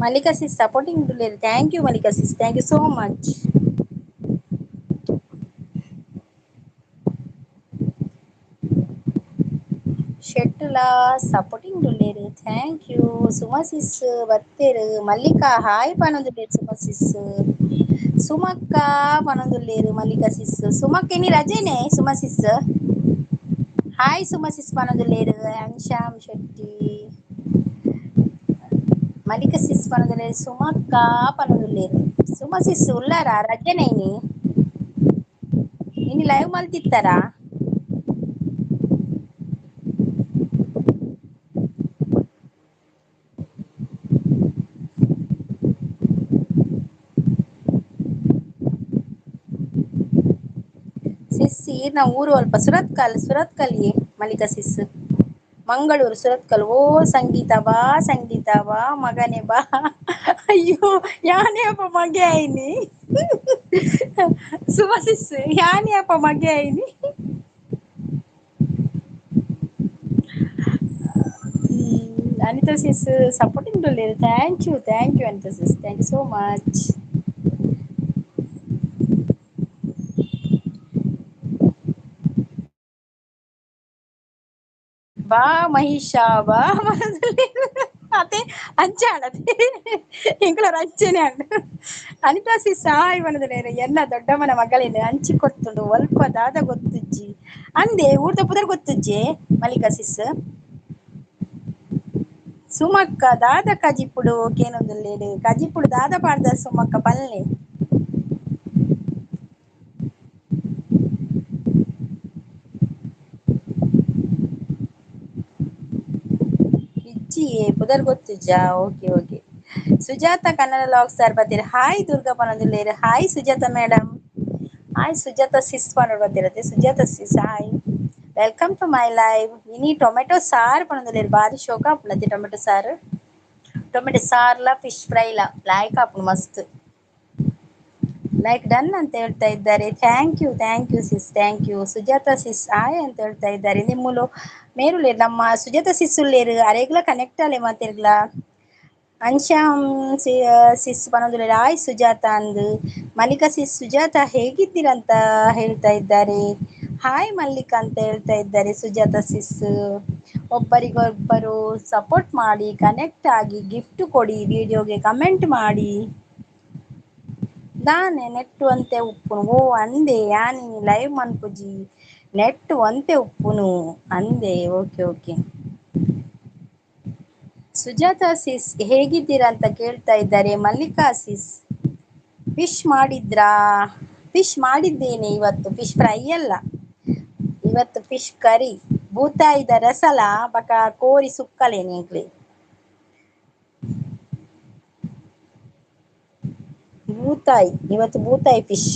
ಮಲ್ಲಿಕಾ ಸಿಸ್ ಸಪೋರ್ಟಿಂಗ್ ಉಲ್ಲೆರ್ thank you Mallika sis thank you so much. ಶೆಟ್ಟುಲಾ supporting ಉಲ್ಲೆರ್ thank you. Suma ಸಿಸ್ ಬತ್ತೆರ್. ಮಲ್ಲಿಕಾ ಹಾಯ್ ಪನೊಂದುಲ್ಲೆರ್ ಸುಮಾ ಸಿಸ್. ಸುಮಕ್ಕ ಪನೊಂದುಲ್ಲೆರ್ ಮಲ್ಲಿಕಾ ಸಿಸ್. ಸುಮಕ್ಕ ಇನಿ ರಜೆನೆ Suma sis. Hi Suma sis ಪನೊಂದುಲ್ಲೆರ್ ಅನ್ಶಾಮ್ ಶೆಟ್ಟಿ. ಮಲ್ಲಿಕಾ ಸಿಸ್ ಪನೊಂದುಲ್ಲೆರ್ ಸುಮಕ್ಕ ಪನೊಂದುಲ್ಲೆರ್. ಸುಮಾ ಸಿಸ್ ಉಲ್ಲಾರ ರಜೆನೆ ಇನಿ? ಇನಿ ಲೈವ್ ಮಲ್ತಿತ್ತಾರಾ? ಸಿಸ್ ಈರ್ನ ಊರು ಅಲ್ಪ ಸುರತ್ಕಲ್ ಸುರತ್ಕಲ್ ಮಲ್ಲಿಕಾ ಸಿಸ್. ಮಂಗಳೂರು ಸುರತ್ಕಲ್. ಓ ಸಂಗೀತ ಬಾ ಸಂಗೀತ ಬಾ ಮಗನೇ ಬಾ. ಅಯ್ಯೋ ಯಾನೇ ಅಪ್ಪ ಮಗೆ ಆಯ್ನಿ ಸುಮಾ ಸಿಸ್ ಯಾನೇ ಅಪ್ಪ ಮಗೆ ಆಯ್ನಿ. ಅನಿತಾ ಸಿಸ್ ಸಪೋರ್ಟಿಂಗ್ ಉಲ್ಲೆರ್ thank you thank you Anita sis thank you so much. ಬಾ ಮಹಿಷ ಬಾ ಅದೇ ಅಂಚಾಣ ಎಂಕುಲ ಅಂಚೆನೆ ಅಂಡ್ ಅನಿತಾ ಸಿಸ್ ಹಾಯ್ ಪನೊಂದುಲ್ಲೆರ್. ಎನ್ನ ದೊಡ್ಡಮ್ಮನ ಮಗಳೇನು ಅಂಚಿ ಕೊರ್ತುಂಡು ಒಲ್ಪ ದಾದ ಗೊತ್ತುಜ್ಜಿ ಅಂದೆ ಊರ್ದ ಪುದರ್ ಗೊತ್ತುಜ್ಜೆ ಮಲ್ಲಿಕಾ ಸಿಸ್. ಸುಮಕ್ಕ ದಾದ ಕಜಿಪುಡು ಕೇನೊಂದುಲ್ಲೆರ್. ಕಜಿಪುಡು ದಾದ ಪಾಡ್ದ ಸುಮಕ್ಕ ಪಲ್ಲೆ. ಇಜ್ಜಿ ಪುದರ್ ಗೊತ್ತುಜ್ಜಾ? Okay okay. Sujata Kannada log star ಬತ್ತೀರಿ. ಹಾಯ್ ದುರ್ಗಾ ಪನೊಂದುಲ್ಲೆರ್. Hi Sujata madam. Hi Sujata sis ಪನೊಡು ಬತ್ತಿರತ್ತೆ. Sujata sis hi welcome to my live. ಇನಿ ಟೊಮೆಟೊ ಸಾರು ಪನೊಂದುಲ್ಲೆರ್. ಬಾರಿ ಶೋಕ ಆಪುಂಡು ಟೊಮೆಟೊ ಸಾರು. ಟೊಮೆಟೊ ಸಾರ್ಲ ಫಿಶ್ ಫ್ರೈಲ ಲಾಯ್ಕ್ ಆಪುಂಡು ಮಸ್ತ್. ಲೈಕ್ ಡನ್ ಅಂತ ಹೇಳ್ತಾ ಇದ್ದಾರೆ. Thank you thank you sis thank you. Sujata sis hi ಅಂತ ಹೇಳ್ತಾ ಇದ್ದಾರೆ. ನಿಮ್ಮಲು ಮೇರುಲೇರು ನಮ್ಮ ಸುಜಾತ ಸಿಸ್ ಉಲ್ಲೇರು ಅರೆಗ್ಲ ಕನೆಕ್ಟ್ ಆಲೆ ಮಾತೆರ್ಗ್ಲ. ಅನ್ಶಾಮ್ ಸಿಸ್ ಪನೊಂದುಲ್ಲೆರ್ ಹಾಯ್ ಸುಜಾತ ಅಂದ್. ಮಲ್ಲಿಕಾ ಸಿಸ್ ಸುಜಾತ ಹೇಗಿದ್ದೀರಂತ ಹೇಳ್ತಾ ಇದ್ದಾರೆ. ಹಾಯ್ ಮಲ್ಲಿಕಾ ಅಂತ ಹೇಳ್ತಾ ಇದ್ದಾರೆ ಸುಜಾತ ಸಿಸ್. ಒಬ್ಬರಿಗೊಬ್ಬರು ಸಪೋರ್ಟ್ ಮಾಡಿ ಕನೆಕ್ಟ್ ಆಗಿ ಗಿಫ್ಟ್ ಕೊಡಿ, ವಿಡಿಯೋಗೆ ಕಮೆಂಟ್ ಮಾಡಿ. ದಾನೆ ನೆಟ್ಟು ಅಂತೆ ಉಪ್ಪುನು ಓ ಅಂದೆ ಯಾನಿ ಲೈವ್ ಮನ್ಪುಜಿ ನೆಟ್ ಒಂತೆ ಉಪ್ಪುನು ಅಂದೆ. Okay okay. ಸುಜಾತ ಸಿಸ್ ಹೇಗಿದ್ದೀರಾ ಅಂತ ಕೇಳ್ತಾ ಇದ್ದಾರೆ. ಮಲ್ಲಿಕಾ ಸಿಸ್ ಫಿಶ್ ಮಾಡಿದ್ರಾ? ಫಿಶ್ ಮಾಡಿದ್ದೇನೆ ಇವತ್ತು. ಫಿಶ್ ಫ್ರೈ ಅಲ್ಲ, ಇವತ್ತು ಫಿಶ್ ಕರಿ. ಬೂತಾಯಿದ ರಸಲ ಬಕ ಕೋರಿ ಸುಕ್ಕಲೇನೆ ಎಂಕ್ಲೆ. ಬೂತಾಯಿ ಇವತ್ತು, ಬೂತಾಯಿ ಫಿಶ್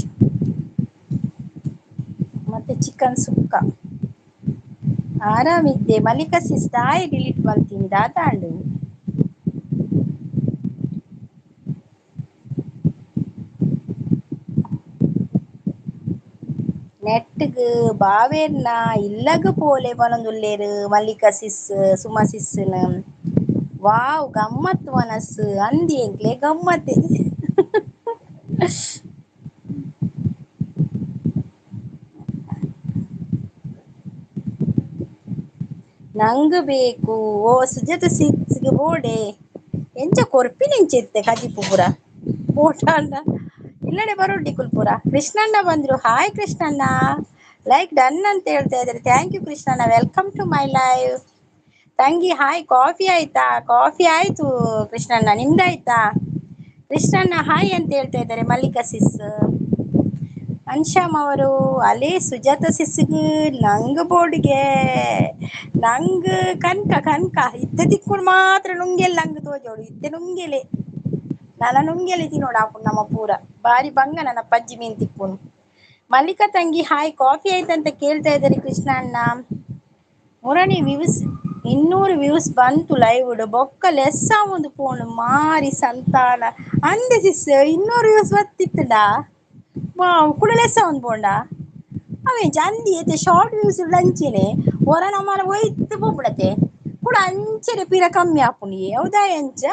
ಮತ್ತೆ ಚಿಕನ್ ಸುಕ್ಕ. ಆರಾಮಿದ್ದೆ ಮಲ್ಲಿಕಾ ಸಿಸ್. ದಾಯಿ ಡಿಲೀಟ್ ಮಲ್ತೀನಿ ದಾತಾಂಡು. ನೆಟ್ಗ್ ಬಾವೇರ್ನ ಇಲ್ಲಗ್ ಪೋಲೆ ಪನೊಂದುಲ್ಲೇರು ಮಲ್ಲಿಕಾ ಸಿಸ್ ಸುಮಾ ಸಿಸ್ನ. ವಾವ್ ಗಮ್ಮತ್ ಮನಸ್ಸು ಅಂದಿ ಎಂಕ್ಲೆ ಗಮ್ಮತ್ತೆ. ನಂಗ್ ಬೇಕು ಓ ಸುಜಾತ ಸಿಸ್ಗೆ ಬೋಡೆ ಎಂಚ ಕೊರ್ಪಿನ ಎಂಚೆತ್ತೆ ಕಜಿಪು ಪೂರ ಬೋಟಾಂಡ ಇಲ್ಲಡೆ ಬರೋಡಿ ಕುಲ್ಪುರ. ಕೃಷ್ಣಣ್ಣ ಬಂದ್ರು. ಹಾಯ್ ಕೃಷ್ಣಣ್ಣ, ಲೈಕ್ ಡನ್ ಅಂತ ಹೇಳ್ತಾ ಇದ್ದಾರೆ. Thank you Krishnanna, welcome to my live. ತಂಗಿ ಹಾಯ್, ಕಾಫಿ ಆಯ್ತಾ? ಕಾಫಿ ಆಯ್ತು ಕೃಷ್ಣಣ್ಣ, ನಿಮ್ದಾಯ್ತಾ? ಕೃಷ್ಣಣ್ಣ ಹಾಯ್ ಅಂತ ಹೇಳ್ತಾ ಇದ್ದಾರೆ ಮಲ್ಲಿಕಾ ಸಿಸ್. ಅನ್ಶಾಮ್ ಅವರು ಅಲೇ ಸುಜಾತ ಸಿಸ್ಗೆ ನಂಗ್ ಬೋರ್ಡ್ಗೆ ನಂಗ್ ಕನ್ಕ ಕನ್ಕ ಇತ್ತೆ ತಿಕ್ಕುಡು ಮಾತ್ರ ನುಂಗೆಲ್ ನಂಗ್ ತೋಜೋಡು ಇತ್ತೆ ನುಂಗೆಲೆ ನನ ನುಂಗೆಲೆ ತಿನ್ನೋಡು ಆಪುಂಡು ನಮ್ಮ ಪೂರ ಬಾರಿ ಬಂಗ ನನ್ನ ಪಜ್ಜಿ ಮೀನ್ ತಿಕ್ಕುನು. ಮಲ್ಲಿಕಾ ತಂಗಿ ಹಾಯ್, ಕಾಫಿ ಆಯ್ತಂತ ಕೇಳ್ತಾ ಇದ್ದಾರೆ ಕೃಷ್ಣ ಅಣ್ಣ. ಮುರಣಿ ವ್ಯೂಸ್ 200 ವ್ಯೂಸ್ ಬಂತು ಲೈವ್ ಬೊಕ್ಕ ಲೆಸ್ಸ ಒಂದು ಫೋನ್ ಮಾರಿ ಸಂತಾನ ಅಂದೆ ಸಿಸ್. 200 ವ್ಯೂಸ್ ಬತ್ತಿತ್ತಡ ಕುಡ ಲೆಸ್ಸ ಒಂದು ಬೋಂಡ ಅವೇ ಜಂದಿ ಐತೆ ಶಾರ್ಟ್ ವ್ಯೂಸ್ ಅಂಚೆನೆ ಹೊರ ನಮ್ಮನ ಒಯ್ತು ಪೋಪುಡತೆ ಕೂಡ ಅಂಚೆನೆ ಪಿರ ಕಮ್ಮಿ ಆಪುಂಡು ಹೌದಾ ಎಂಚ.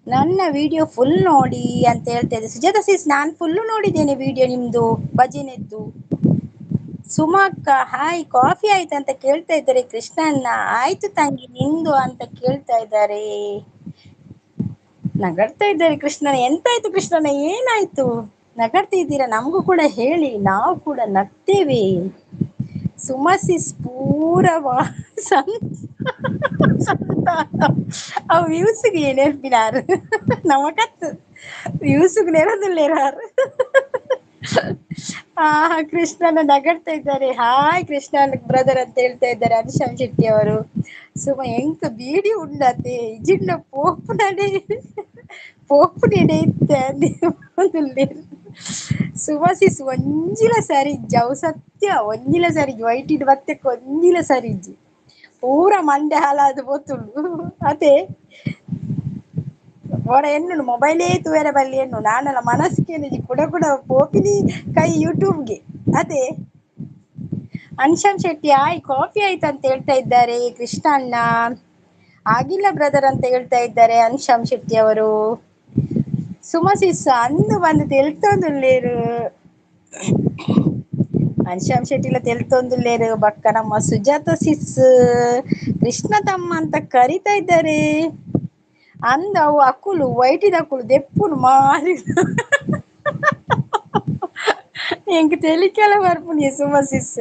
ನನ್ನ ವಿಡಿಯೋ ಫುಲ್ ನೋಡಿ ಅಂತ ಹೇಳ್ತಾ ಇದ್ದೆ ಸುಜಾತ ಸಿಸ್. ನಾನು ಫುಲ್ಲು ನೋಡಿದ್ದೇನೆ ವಿಡಿಯೋ ನಿಮ್ದು ಭಜನೆದ್ದು. ಸುಮಕ್ಕ ಹಾಯ್, ಕಾಫಿ ಆಯ್ತು ಅಂತ ಕೇಳ್ತಾ ಇದ್ದಾರೆ ಕೃಷ್ಣಣ್ಣ. ಆಯ್ತು ತಂಗಿ, ನಿಂದು ಅಂತ ಕೇಳ್ತಾ ಇದ್ದಾರೆ. ನಗಡ್ತಾ ಇದ್ದಾರೆ ಕೃಷ್ಣನ. ಎಂತಾಯ್ತು ಕೃಷ್ಣನ, ಏನಾಯ್ತು ನಗಡ್ತಿದ್ದೀರಾ? ನಮಗೂ ಕೂಡ ಹೇಳಿ, ನಾವು ಕೂಡ ನಗ್ತೇವೆ. ಸುಮಸಿಸ್ ಪೂರವಾ ಅವು ವ್ಯೂಸ್ಗೆ ನೆನಪಿನಾರು ನಮಕತ್ತು ವ್ಯೂಸ್ಗೆ ನೆರದಿಲ್ಲೇರಾರು. ಆ ಕೃಷ್ಣನ ನಗಡ್ತಾ ಇದ್ದಾರೆ. ಹಾಯ್ ಕೃಷ್ಣ ಬ್ರದರ್ ಅಂತ ಹೇಳ್ತಾ ಇದ್ದಾರೆ ಅನುಶಾಮ್ ಶೆಟ್ಟಿ ಅವರು. ಸುಮ ಎಂಕ ಬೀಡಿ ಉಂಡತೆ ಇಜಿಂಡ ಪೋಪು ನಡೆ ಪೋಪು ನೆಡೆ ಇತ್ತೆ ಸುಮಸಿಸ್ ಒಂಜಿಲ ಸರಿ ಇಜ್ಜಿ ಅವು ಸತ್ಯ ಒಂಜಿಲ ಸರಿ ವೈಟ್ ಇಡ್ ಬತ್ತಕ್ಕೆ ಒಂಜಿಲ ಸರಿ ಇಜ್ಜಿ ಪೂರ ಮಂಡೆ ಹಾಲಾದ ಪೋತುಂಡು. ಅದೇ ಓಡ ಎನ್ನುಂಡು ಮೊಬೈಲೇ ತೂಯರೆ ಬಲ್ಲಿ ಎನ್ನು ನಾನೆಲ್ಲ ಮನಸ್ಸಿಗೆ ಕುಡ ಕುಡ ಪೋಪಿನಿ ಕೈ ಯೂಟ್ಯೂಬ್ಗೆ. ಅದೇ ಅನ್ಶಾಮ್ ಶೆಟ್ಟಿ ಆಯ್, ಕಾಫಿ ಆಯ್ತು ಅಂತ ಹೇಳ್ತಾ ಇದ್ದಾರೆ ಕೃಷ್ಣ ಅಣ್ಣ. ಆಗಿಲ್ಲ ಬ್ರದರ್ ಅಂತ ಹೇಳ್ತಾ ಇದ್ದಾರೆ ಅನ್ಶಾಮ್ ಶೆಟ್ಟಿ ಅವರು. ಸುಮಸಿಸ್ ಅಂದು ಬಂದು ತೆಲ್ತೊಂದುಲ್ಲೇರು ಅನ್ಶಾಮ್ ಶೆಟ್ಟಿಲ ತೆಲ್ತೊಂದುಲ್ಲೇರು. ಬಕ್ಕ ನಮ್ಮ ಸುಜಾತ ಸಿಸ್ ಕೃಷ್ಣ ತಮ್ಮ ಅಂತ ಕರಿತಾ ಇದ್ದಾರೆ. ಅಂದ ಅವು ಅಕ್ಕುಲು ವೈಟಿದ ಅಕ್ಕುಲು ದೆಪ್ಪುನು ಮಾರಿ ಎಂಕ್ ತೆಲಿಕೆಲ್ಲ ಬರ್ಪುನಿ ಸುಮಸಿಸ್.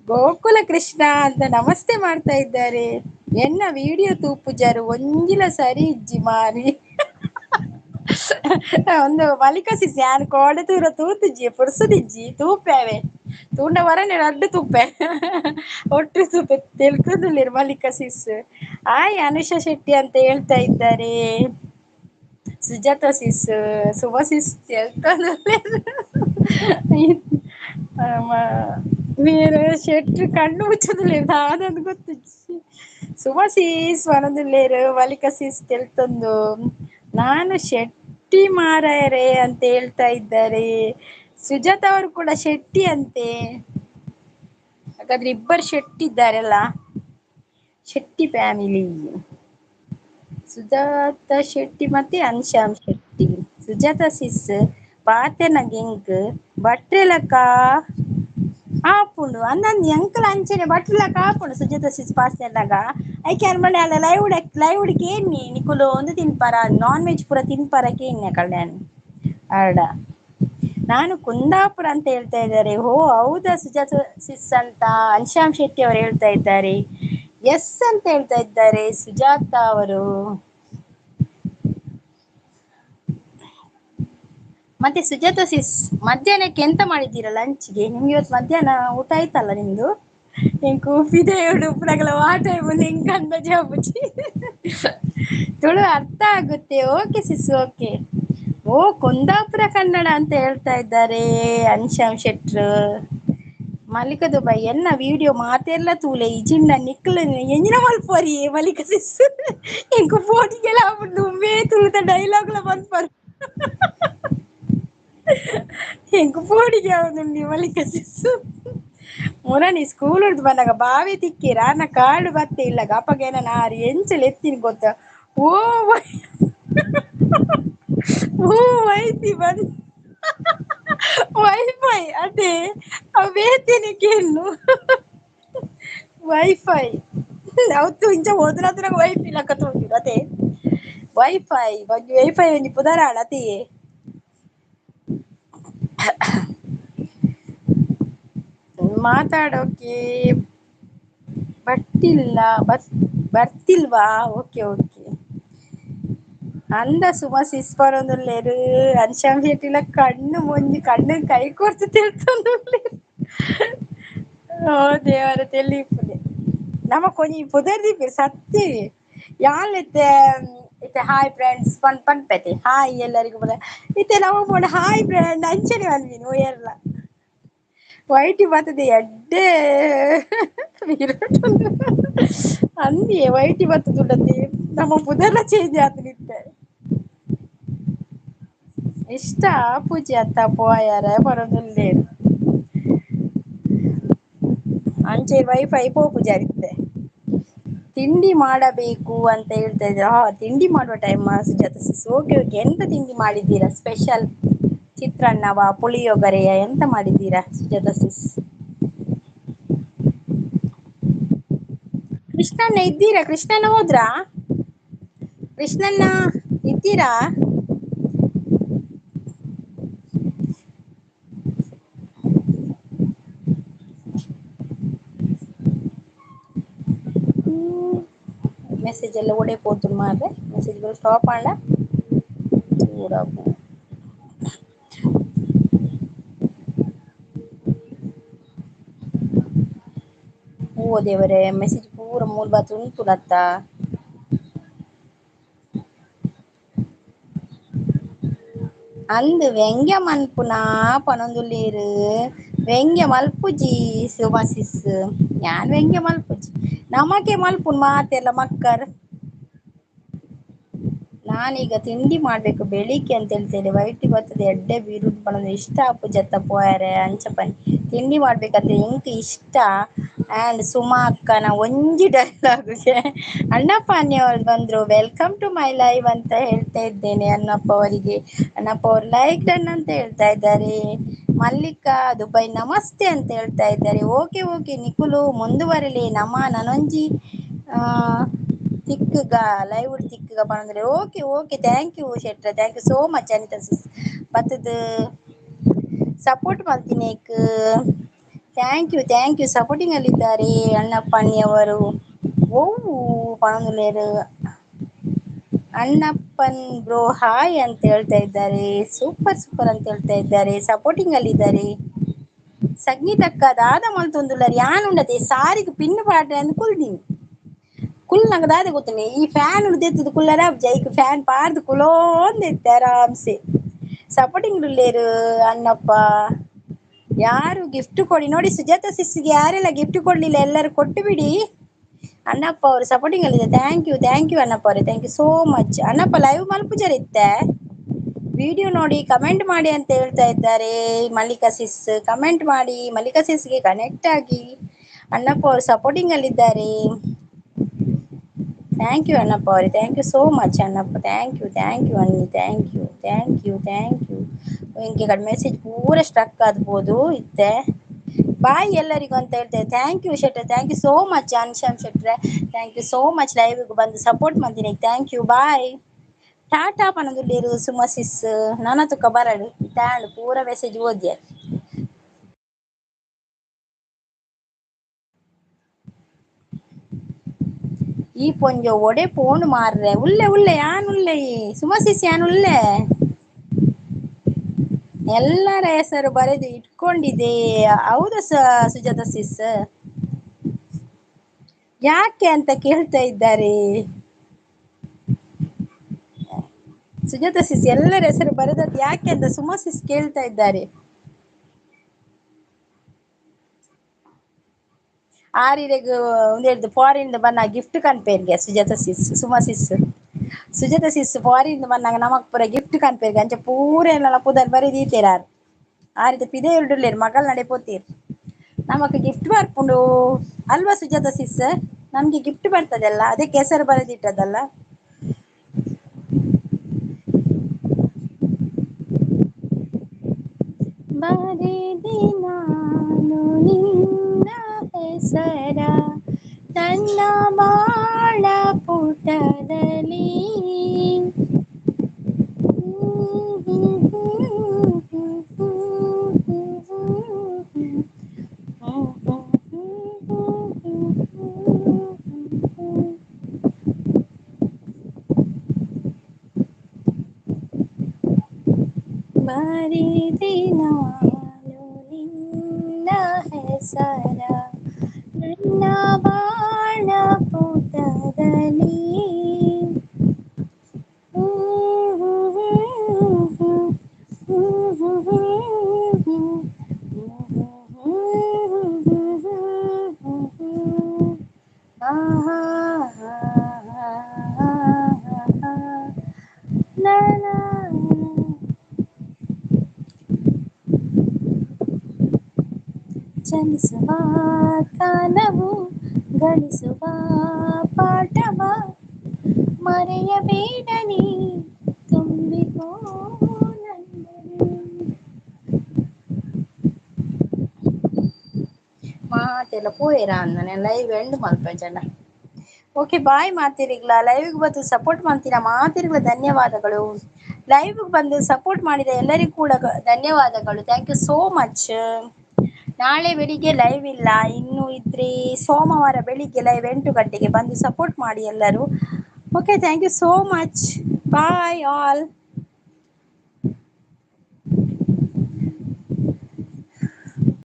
ಗೋಕುಲ ಕೃಷ್ಣ ಅಂತ ನಮಸ್ತೆ ಮಾಡ್ತಾ ಇದ್ದಾರೆ. ಎನ್ನ ವಿಡಿಯೋ ತೂಪುಜಾರು ಒಂಜಿಲ ಸರಿ ಇಜ್ಜಿ ಮಾರಿ. ಒಂದು ಮಲಿಕ ಸಿಸ್ ಯಾನ್ ಕೋಡೆ ತೂರ ತೂತುಜ್ಜಿ ಪುರ್ಸುದಿಜ್ಜಿ ತೂಪೇವೆ ತೂಂಡ ವರನೆ ರಡ್ಡು ತೂಪೆ ಒಟ್ಟು ತೂಪೆ ತೆಲ್ಕುದುಲ್ಲೇರು ಮಲ್ಲಿಕಾ ಸಿಸ್. ಆಯ್ ಅನುಷಾ ಶೆಟ್ಟಿ ಅಂತ ಹೇಳ್ತಾ ಇದ್ದಾರೆ. ಸುಜಾತ ಸಿಸ್ ಸುಭಾ ಸಿಸ್ ತೆಲ್ತೊಂದುಲ್ಲೇರು. ಬೇರೆ ಶೆಟ್ರು ಕಣ್ಣು ಮುಚ್ಚುದಿಲ್ಲ ದಾದಂದು ಗೊತ್ತುಜ್ಜಿ. ಸುಮಾ ಸಿಸ್ ಪನೊಂದುಲ್ಲೇರು ಮಲ್ಲಿಕಾ ಸಿಸ್ ತೆಲ್ತೊಂದು. ನಾನು ಶೆಟ್ಟಿ ಮಾರಾಯರೇ ಅಂತ ಹೇಳ್ತಾ ಇದ್ದಾರೆ. ಸುಜಾತ ಅವರು ಕೂಡ ಶೆಟ್ಟಿ ಅಂತೆ. ಹಾಗಾದ್ರೆ ಇಬ್ಬರು ಶೆಟ್ಟಿ ಇದ್ದಾರಲ್ಲ, ಶೆಟ್ಟಿ ಫ್ಯಾಮಿಲಿ. ಸುಜಾತ ಶೆಟ್ಟಿ ಮತ್ತೆ ಅನ್ಶ್ಯಾಮ್ ಶೆಟ್ಟಿ. ಸುಜಾತ ಸಿಸ್ ಪಾತೆನ ಗೆಂಕ್ ಬಟ್ರೆಲಕ್ಕ ಆಪುಂಡು ಅಂದಂದು ಎಂಕಲ ಅಂಚನೆ ಬಟ್ರೆಲಕ್ಕ ಆಪುಂಡು ಸುಜಾತ ಸಿಸ್ ಪಾತೆರ್ನಗ. ಐಕೆ ಅನ್ಮನೆ ಅಲ್ಲ ಲೈವ್ ಲೈವ್ ಕೇನ್ನಿ ನಿಕುಲು ಒಂದು ತಿನ್ಪಾರ ನಾನ್ ವೆಜ್ ಪೂರ ತಿನ್ಪಾರ ಕೇನ್ನಿ ಕಲ್ಯಾಣ್. ಅಡ ನಾನು ಕುಂದಾಪುರ ಅಂತ ಹೇಳ್ತಾ ಇದ್ದಾರೆ. ಓ ಹೌದಾ ಸುಜಾತ ಸಿಸ್ ಅಂತ ಅನ್ಶಾಮ್ ಶೆಟ್ಟಿ ಅವರು ಹೇಳ್ತಾ ಇದ್ದಾರೆ. ಎಸ್ ಅಂತ ಹೇಳ್ತಾ ಇದ್ದಾರೆ ಸುಜಾತ ಅವರು. ಮತ್ತೆ ಸುಜಾತ ಸಿಸ್, ಮಧ್ಯಾಹ್ನಕ್ಕೆ ಎಂತ ಮಾಡಿದ್ದೀರಾ ಲಂಚ್ಗೆ? ನಿಮ್ಗೆ ಇವತ್ತು ಮಧ್ಯಾಹ್ನ ಊಟ ಆಯ್ತಲ್ಲ ನಿಮ್ದು? ಎಂಕ್ ಉಪ್ಪಿದೆ ಉಪ್ಪುನಗಲ ಆ ಟೈಮ್ ನಿಂಗೆ ಅಂದಾಜು ಅಪ್ಪುಜಿ ತುಳು ಅರ್ಥ ಆಗುತ್ತೆ. Okay sis, okay. ಓ ಕುಂದಾಪುರ ಕನ್ನಡ ಅಂತ ಹೇಳ್ತಾ ಇದ್ದಾರೆ ಅನ್ಶಾಮ್ ಶೆಟ್ರು. ಮಲ್ಲಿಕ ದುಬೈ ಎನ್ನ ವಿಡಿಯೋ ಮಾತೆಲ್ಲ ತೂಲೆ ಇಜಿಂಡ ನಿಕ್ಲ ಎಂಜಿನ ಮಲ್ಪರಿ ಮಲ್ಲಿಕ ಸಿಸ್ ಎಂಕು ಫೋಟಿಗೆಲ್ಲ ದುಂಬೇ ತುಳುತ ಡೈಲಾಗ್ಲ ಬಂದ್ಪರ್ ಎಂಕು ಫೋಟಿಗೆ ಆವೊಂದುಂಡು ಮಲ್ಲಿಕ ಸಿಸ್. ಮೊನನಿ ಸ್ಕೂಲ್ ಉಡ್ದು ಬಂದಾಗ ಬಾವಿ ತಿಕ್ಕಿರ ನಾ ಕಾಡು ಬತ್ತೆ ಇಲ್ಲ ಅಪ್ಪಗೇನ ನಾರು ಎಂಚಲ ಎತ್ತಿನ ಗೊತ್ತ. ಓ ಓ ವೈತಿ ಬಂದ್ ವೈಫೈ ಅದೇ ಅವೇತೇನೆ ವೈಫೈ ಅವತ್ತು ಇಂಚ ಹೋದ್ರ ವೈಫೈ ಲಕ್ಕ ತೋಜುಂಡು ಅದೇ ವೈಫೈ ಒಂಜಿ ವೈಫೈ ಒಂಜಿ ಪುದರಾಳ ಅತೆಯೇ. ಮಾತಾಡೋಕೆ ಬರ್ತಿಲ್ಲ ಬರ್ತಿಲ್ವಾ? Okay okay. ಅಂದ ಸುಮ ಸಿಸ್ ಬರೋದುಲ್ಲೇರು ಅನ್ಶಾಮ್ ಶೆಟ್ಟಿಲ ಕಣ್ಣು ಮುಂಜಿ ಕಣ್ಣು ಕೈ ಕೊರ್ತು ತಿಳ್ತೊಂದುಲ್ಲೇರು. ಓ ದೇವರ ತೆಲಿಪುದೆ ನಮ ಕೊಂಜಿ ಪುದರ್ ದೀಪೆರ್ ಸತ್ತೀವಿ ಯಾನ್ ಇತ್ತೆ ಇತ್ತೆ ಹಾಯ್ ಫ್ರೆಂಡ್ಸ್ ಪನ್ ಪನ್ಪೆತೆ ಹಾಯ್ ಎಲ್ಲರಿಗೂ ಪೂರ ಇತ್ತೆ ನಮ ಪೋಂಡ ಹಾಯ್ ಫ್ರೆಂಡ್ ಅಂಚನೆ ಪನ್ಪಿನಿ ಒಯರ್ಲ ವೈಟಿ ಬರ್ತದೆ ಎಡ್ಡೆ ಅಂದಿಯೇ ವೈಟಿ ಬರ್ತದುಂಡತೆ ನಮ್ಮ ಪುದರ್ಲ ಚೇಂಜ್ ಆತನಿತ್ತೆ. ಇಷ್ಟ ಪೂಜೆ ಅತ್ತ ಪೋಯರೆ ಪನೊಂದುಲ್ಲೆರ್ ಅಂಚೆ ವೈಫೈ ಪೋಪುಜಾರಿತ್ತೆ. ತಿಂಡಿ ಮಾಡಬೇಕು ಅಂತ ಹೇಳ್ತಾ ಇದ್ದಾರೆ. ಹಾ ತಿಂಡಿ ಮಾಡುವ time Sujatha sis. Okay okay. ಎಂತ ತಿಂಡಿ ಮಾಡಿದ್ದೀರಾ ಸ್ಪೆಷಲ್? ಚಿತ್ರಾನ್ನವ ಪುಳಿಯೋಗರೆಯ ಎಂತ ಮಾಡಿದ್ದೀರಾ ಸುಜಾತ ಸಿಸ್? ಕೃಷ್ಣಣ್ಣ ಇದ್ದೀರಾ? ಕೃಷ್ಣಣ್ಣ ಹೋದ್ರಾ? ಕೃಷ್ಣಣ್ಣ ಇದ್ದೀರಾ? ಮೆಸೇಜ್ ಎಲ್ಲ ಒಡೆ ಪೋತು ಮಾರ್ರೆ ಮೆಸೇಜ್ ಸ್ಟಾಪ್ ಆಂಡ ಚೂಡಾಪು. ಓ ದೇವರೇ ಮೆಸೇಜ್ ಪೂರ ಮೂಲ ಬಾತ್ ಉಂಟುನತ್ತ. ಅಂದ್ ವ್ಯಂಗ್ಯ ಮನ್ಪುನ ಪನೊಂದುಲ್ಲೇರು ವ್ಯಂಗ್ಯ ಮಲ್ಪುಜಿ ಸುಮಾ ಸಿಸ್. ಯಾನ್ ವ್ಯಂಗ್ಯ ಮಲ್ಪುಜಿ ನಮಕೆ ಮಲ್ಪುನ್ ಮಾತೆಲ್ಲ ಮಕ್ಕರ್. ನಾನೀಗ ತಿಂಡಿ ಮಾಡ್ಬೇಕು ಬೆಳಿಗ್ಗೆ ಅಂತ ಹೇಳ್ತೇನೆ. ವೈಟಿ ಬರ್ತದೆ ಎಡ್ಡೆ ಬೀರುಡ್ ಪನೊಂದು ಇಷ್ಟ ಆಪುಜತ್ತ ಪೋಯರೆ ಅಂಚಪನಿ ತಿಂಡಿ ಮಾಡ್ಬೇಕಂತ ಎಂಕ್ ಇಷ್ಟ. ಆ್ಯಂಡ್ ಸುಮಾ ಅಕ್ಕನ ಒಂಜಿ ಡೈಲಾಗ್ಗೆ ಅಣ್ಣಪ್ಪ ಅವರು ಬಂದ್ರು welcome to my live ಅಂತ ಹೇಳ್ತಾ ಇದ್ದೇನೆ ಅಣ್ಣಪ್ಪ ಅವರಿಗೆ. ಅಣ್ಣಪ್ಪ ಅವರು ಲೈಕ್ ಡನ್ ಅಂತ ಹೇಳ್ತಾ ಇದ್ದಾರೆ. ಮಲ್ಲಿಕಾ ದುಬೈ ನಮಸ್ತೆ ಅಂತ ಹೇಳ್ತಾ ಇದ್ದಾರೆ. ಓಕೆ ಓಕೆ ನಿಕುಲು ಮುಂದುವರಲಿ ನಮ್ಮ ನನೊಂಜಿ ತಿಕ್ಕುಗ ಲೈವ್ ತಿಕ್ಕುಗ ಪನೊಂದುಲ್ಲೆರ್. ಓಕೆ ಓಕೆ thank you ಶೆಟ್ರೆ, thank you so much Anita sis ಬತ್ತದ ಸಪೋರ್ಟ್ ಮಲ್ತಿನೇಕ್ thank you thank you. Supporting ಅಲ್ಲಿದ್ದಾರೆ ಅಣ್ಣಪ್ಪ ಅಣ್ಣಿಯವರು. ಓವು ಪನೊಂದುಲ್ಲೆರ್. ಅಣ್ಣಪ್ಪನ್ ಬ್ರೋ ಹಾಯ್ ಅಂತ ಹೇಳ್ತಾ ಇದ್ದಾರೆ. ಸೂಪರ್ ಸೂಪರ್ ಅಂತ ಹೇಳ್ತಾ ಇದ್ದಾರೆ. ಸಪೋರ್ಟಿಂಗ್ ಅಲ್ಲಿದ್ದಾರೆ. ಸಂಗೀತಕ್ಕ ದಾದ ಮಲ್ತೊಂದುಲ್ಲೆರ್ ಯಾನ್ ಉಂಡತೆ ಸಾರಿಗೆ ಪಿನ್ ಪಾಡ್ರೆ ಅಂದ್ ಕುಲ್ದಿನಿ ಕುಲ್ ನಂಗೆ ದಾದ ಗೊತ್ತುಂಡೆ ಈ ಫ್ಯಾನ್ ಉಡ್ದೆತ್ತದ ಕುಲ್ಲರ ಜೈಕ್ ಫ್ಯಾನ್ ಪಾರ್ದು ಕುಲೋಂದಿತ್ತೆ ಆರಾಮ್ಸೆ. ಸಪೋರ್ಟಿಂಗ್ ಉಲ್ಲೇರು ಅಣ್ಣಪ್ಪ. ಯಾರು ಗಿಫ್ಟ್ ಕೊಡಿ ನೋಡಿ ಸುಜಾತ ಸಿಸ್ಗೆ ಯಾರೆಲ್ಲ ಗಿಫ್ಟ್ ಕೊಡ್ಲಿಲ್ಲ ಎಲ್ಲರೂ ಕೊಟ್ಟು ಬಿಡಿ. ಅಣ್ಣಪ್ಪ ಅವರು ಸಪೋರ್ಟಿಂಗ್ ಅಲ್ಲಿದೆ. Thank you thank you Annappa ಅವರೇ, thank you so much. Annappa live ಮಲ್ಪುಜರ್ ಇತ್ತೆ ವಿಡಿಯೋ ನೋಡಿ ಕಮೆಂಟ್ ಮಾಡಿ ಅಂತ ಹೇಳ್ತಾ ಇದ್ದಾರೆ ಮಲ್ಲಿಕಾ ಸಿಸ್. ಕಮೆಂಟ್ ಮಾಡಿ ಮಲ್ಲಿಕಾ ಸಿಸ್ಗೆ ಕನೆಕ್ಟ್ ಆಗಿ. ಅಣ್ಣಪ್ಪ ಅವರು ಸಪೋರ್ಟಿಂಗ್ ಅಲ್ಲಿದ್ದಾರೆ. Thank you Annappa ಅವರೇ, thank you so much Annappa. Thank you thank you Anni, thank you thank you thank you. ಇಂಕೆ ಕಡೆ ಮೆಸೇಜ್ ಪೂರ ಸ್ಟ್ರಕ್ ಆಗ್ಬೋದು ಇತ್ತೆ. ಬಾಯ್ ಎಲ್ಲರಿಗೂ ಅಂತ ಹೇಳ್ತೇವೆ. Thank you ಶೆಟ್ರೆ, thank you so much ಅನ್ಶಾಮ್ ಶೆಟ್ರೆ, thank you so much ಲೈವ್ಗೆ ಬಂದು ಸಪೋರ್ಟ್ ಮಾಡ್ತೀನಿ. Thank you, bye. Tata ಪನೊಂದುಲ್ಲೆರ್ Suma ಸಿಸ್. ನನ ತುಕ ಬರಡ್ ಇತ್ತೆ ಪೂರ ಮೆಸೇಜ್ ಓದಿಯ. ಈ ಪೊಂಜೊ ಒಡೆ ಪೋಂಡು ಮಾರ್ರೆ. ಉಲ್ಲೆ ಉಲ್ಲೆ ಯಾನ್ ಉಲ್ಲೆ ಸುಮಾ ಸಿಸ್ ಯಾನ್ ಉಲ್ಲೆ. ಎಲ್ಲರ ಹೆಸರು ಬರೆದು ಇಟ್ಕೊಂಡಿದೆ. ಹೌದಾ ಸುಜಾತ ಸಿಸ್? ಯಾಕೆ ಅಂತ ಕೇಳ್ತಾ ಇದ್ದಾರೆ ಸುಜಾತ ಸಿಸ್. ಎಲ್ಲರ ಹೆಸರು ಬರೆದದ್ದು ಯಾಕೆ ಅಂತ ಸುಮಾ ಸಿಸ್ ಕೇಳ್ತಾ ಇದ್ದಾರೆ. ಆರಿರೆಗ್ ಒಂದೆಡ್ದು ಫಾರಿನ್ ಬನ್ನ ಗಿಫ್ಟ್ ಕನ್ಪೇರ್ಗೆ Sujatha sis, Suma sis. Sujatha sis foreign ಬನ್ನಾಗ ನಮಕ್ ಪೂರ ಗಿಫ್ಟ್ ಕನ್ಪೇರ್ಗೆ ಅಂಚ ಪೂರ ಎಲ್ಲ ಪುದರ್ ಬರೆದೀತೇರ್ ಆರ್. ಆರಿದ ಪಿದೆ ಉಳ್ಳುಲ್ಲೇರ್ ಮಗಲ್ ನಡೆ ಪೋತೀರ್. ನಮಕ್ ಗಿಫ್ಟ್ ಬರ್ಪುಂಡು ಅಲ್ವಾ ಸುಜಾತ ಸಿಸ್? ನಮ್ಗೆ ಗಿಫ್ಟ್ ಬರ್ತದಲ್ಲ, ಅದಕ್ಕೆ ಹೆಸರು ಬರೆದಿಟ್ಟದಲ್ಲ. ಬರೆದೆ ನಾನು ನಿನ್ನ ಹೆಸರ ನನ್ನ ಬಾಳ ಪುಟದಲ್ಲಿ. ಬರೆದೆ ನಾನು ನಿನ್ನ ಹೆಸರ ನನ್ನ ಬಾಳ ಪುಟದಲ್ಲಿ. ಚಲಿಸುವ ಕಾಲವು ಗಳಿಸುವ ಪಾಠವ ಮರೆಯಬೇಡ ನೀ ತುಂಬಿಕೋ ನನ್ನಲ್ಲಿ. ಮಾತೆಲ್ಲ ಪೋಯೆರ ಅಂದನೆ ಲೈವ್ ಎಂಡ್ ಮಲ್ಪಂಚಂಡ. ಓಕೆ ಬಾಯ್ ಮಾತಿರಿಗ್ಲ. ಲೈವ್ಗೆ ಬಂದು ಸಪೋರ್ಟ್ ಮಾಡ್ತೀರಾ ಮಾತಿರಿಗ್ಲ ಧನ್ಯವಾದಗಳು. ಲೈವ್ಗೆ ಬಂದು ಸಪೋರ್ಟ್ ಮಾಡಿದ ಎಲ್ಲರಿಗೂ ಕೂಡ ಧನ್ಯವಾದಗಳು. Thank you so much. ನಾಳೆ ಬೆಳಿಗ್ಗೆ ಲೈವ್ ಇಲ್ಲ, ಇನ್ನು ಇದ್ರೆ ಸೋಮವಾರ ಬೆಳಿಗ್ಗೆ ಲೈವ್ 8 ಗಂಟೆಗೆ ಬಂದು ಸಪೋರ್ಟ್ ಮಾಡಿ ಎಲ್ಲರೂ. Okay, thank you so much. Bye all.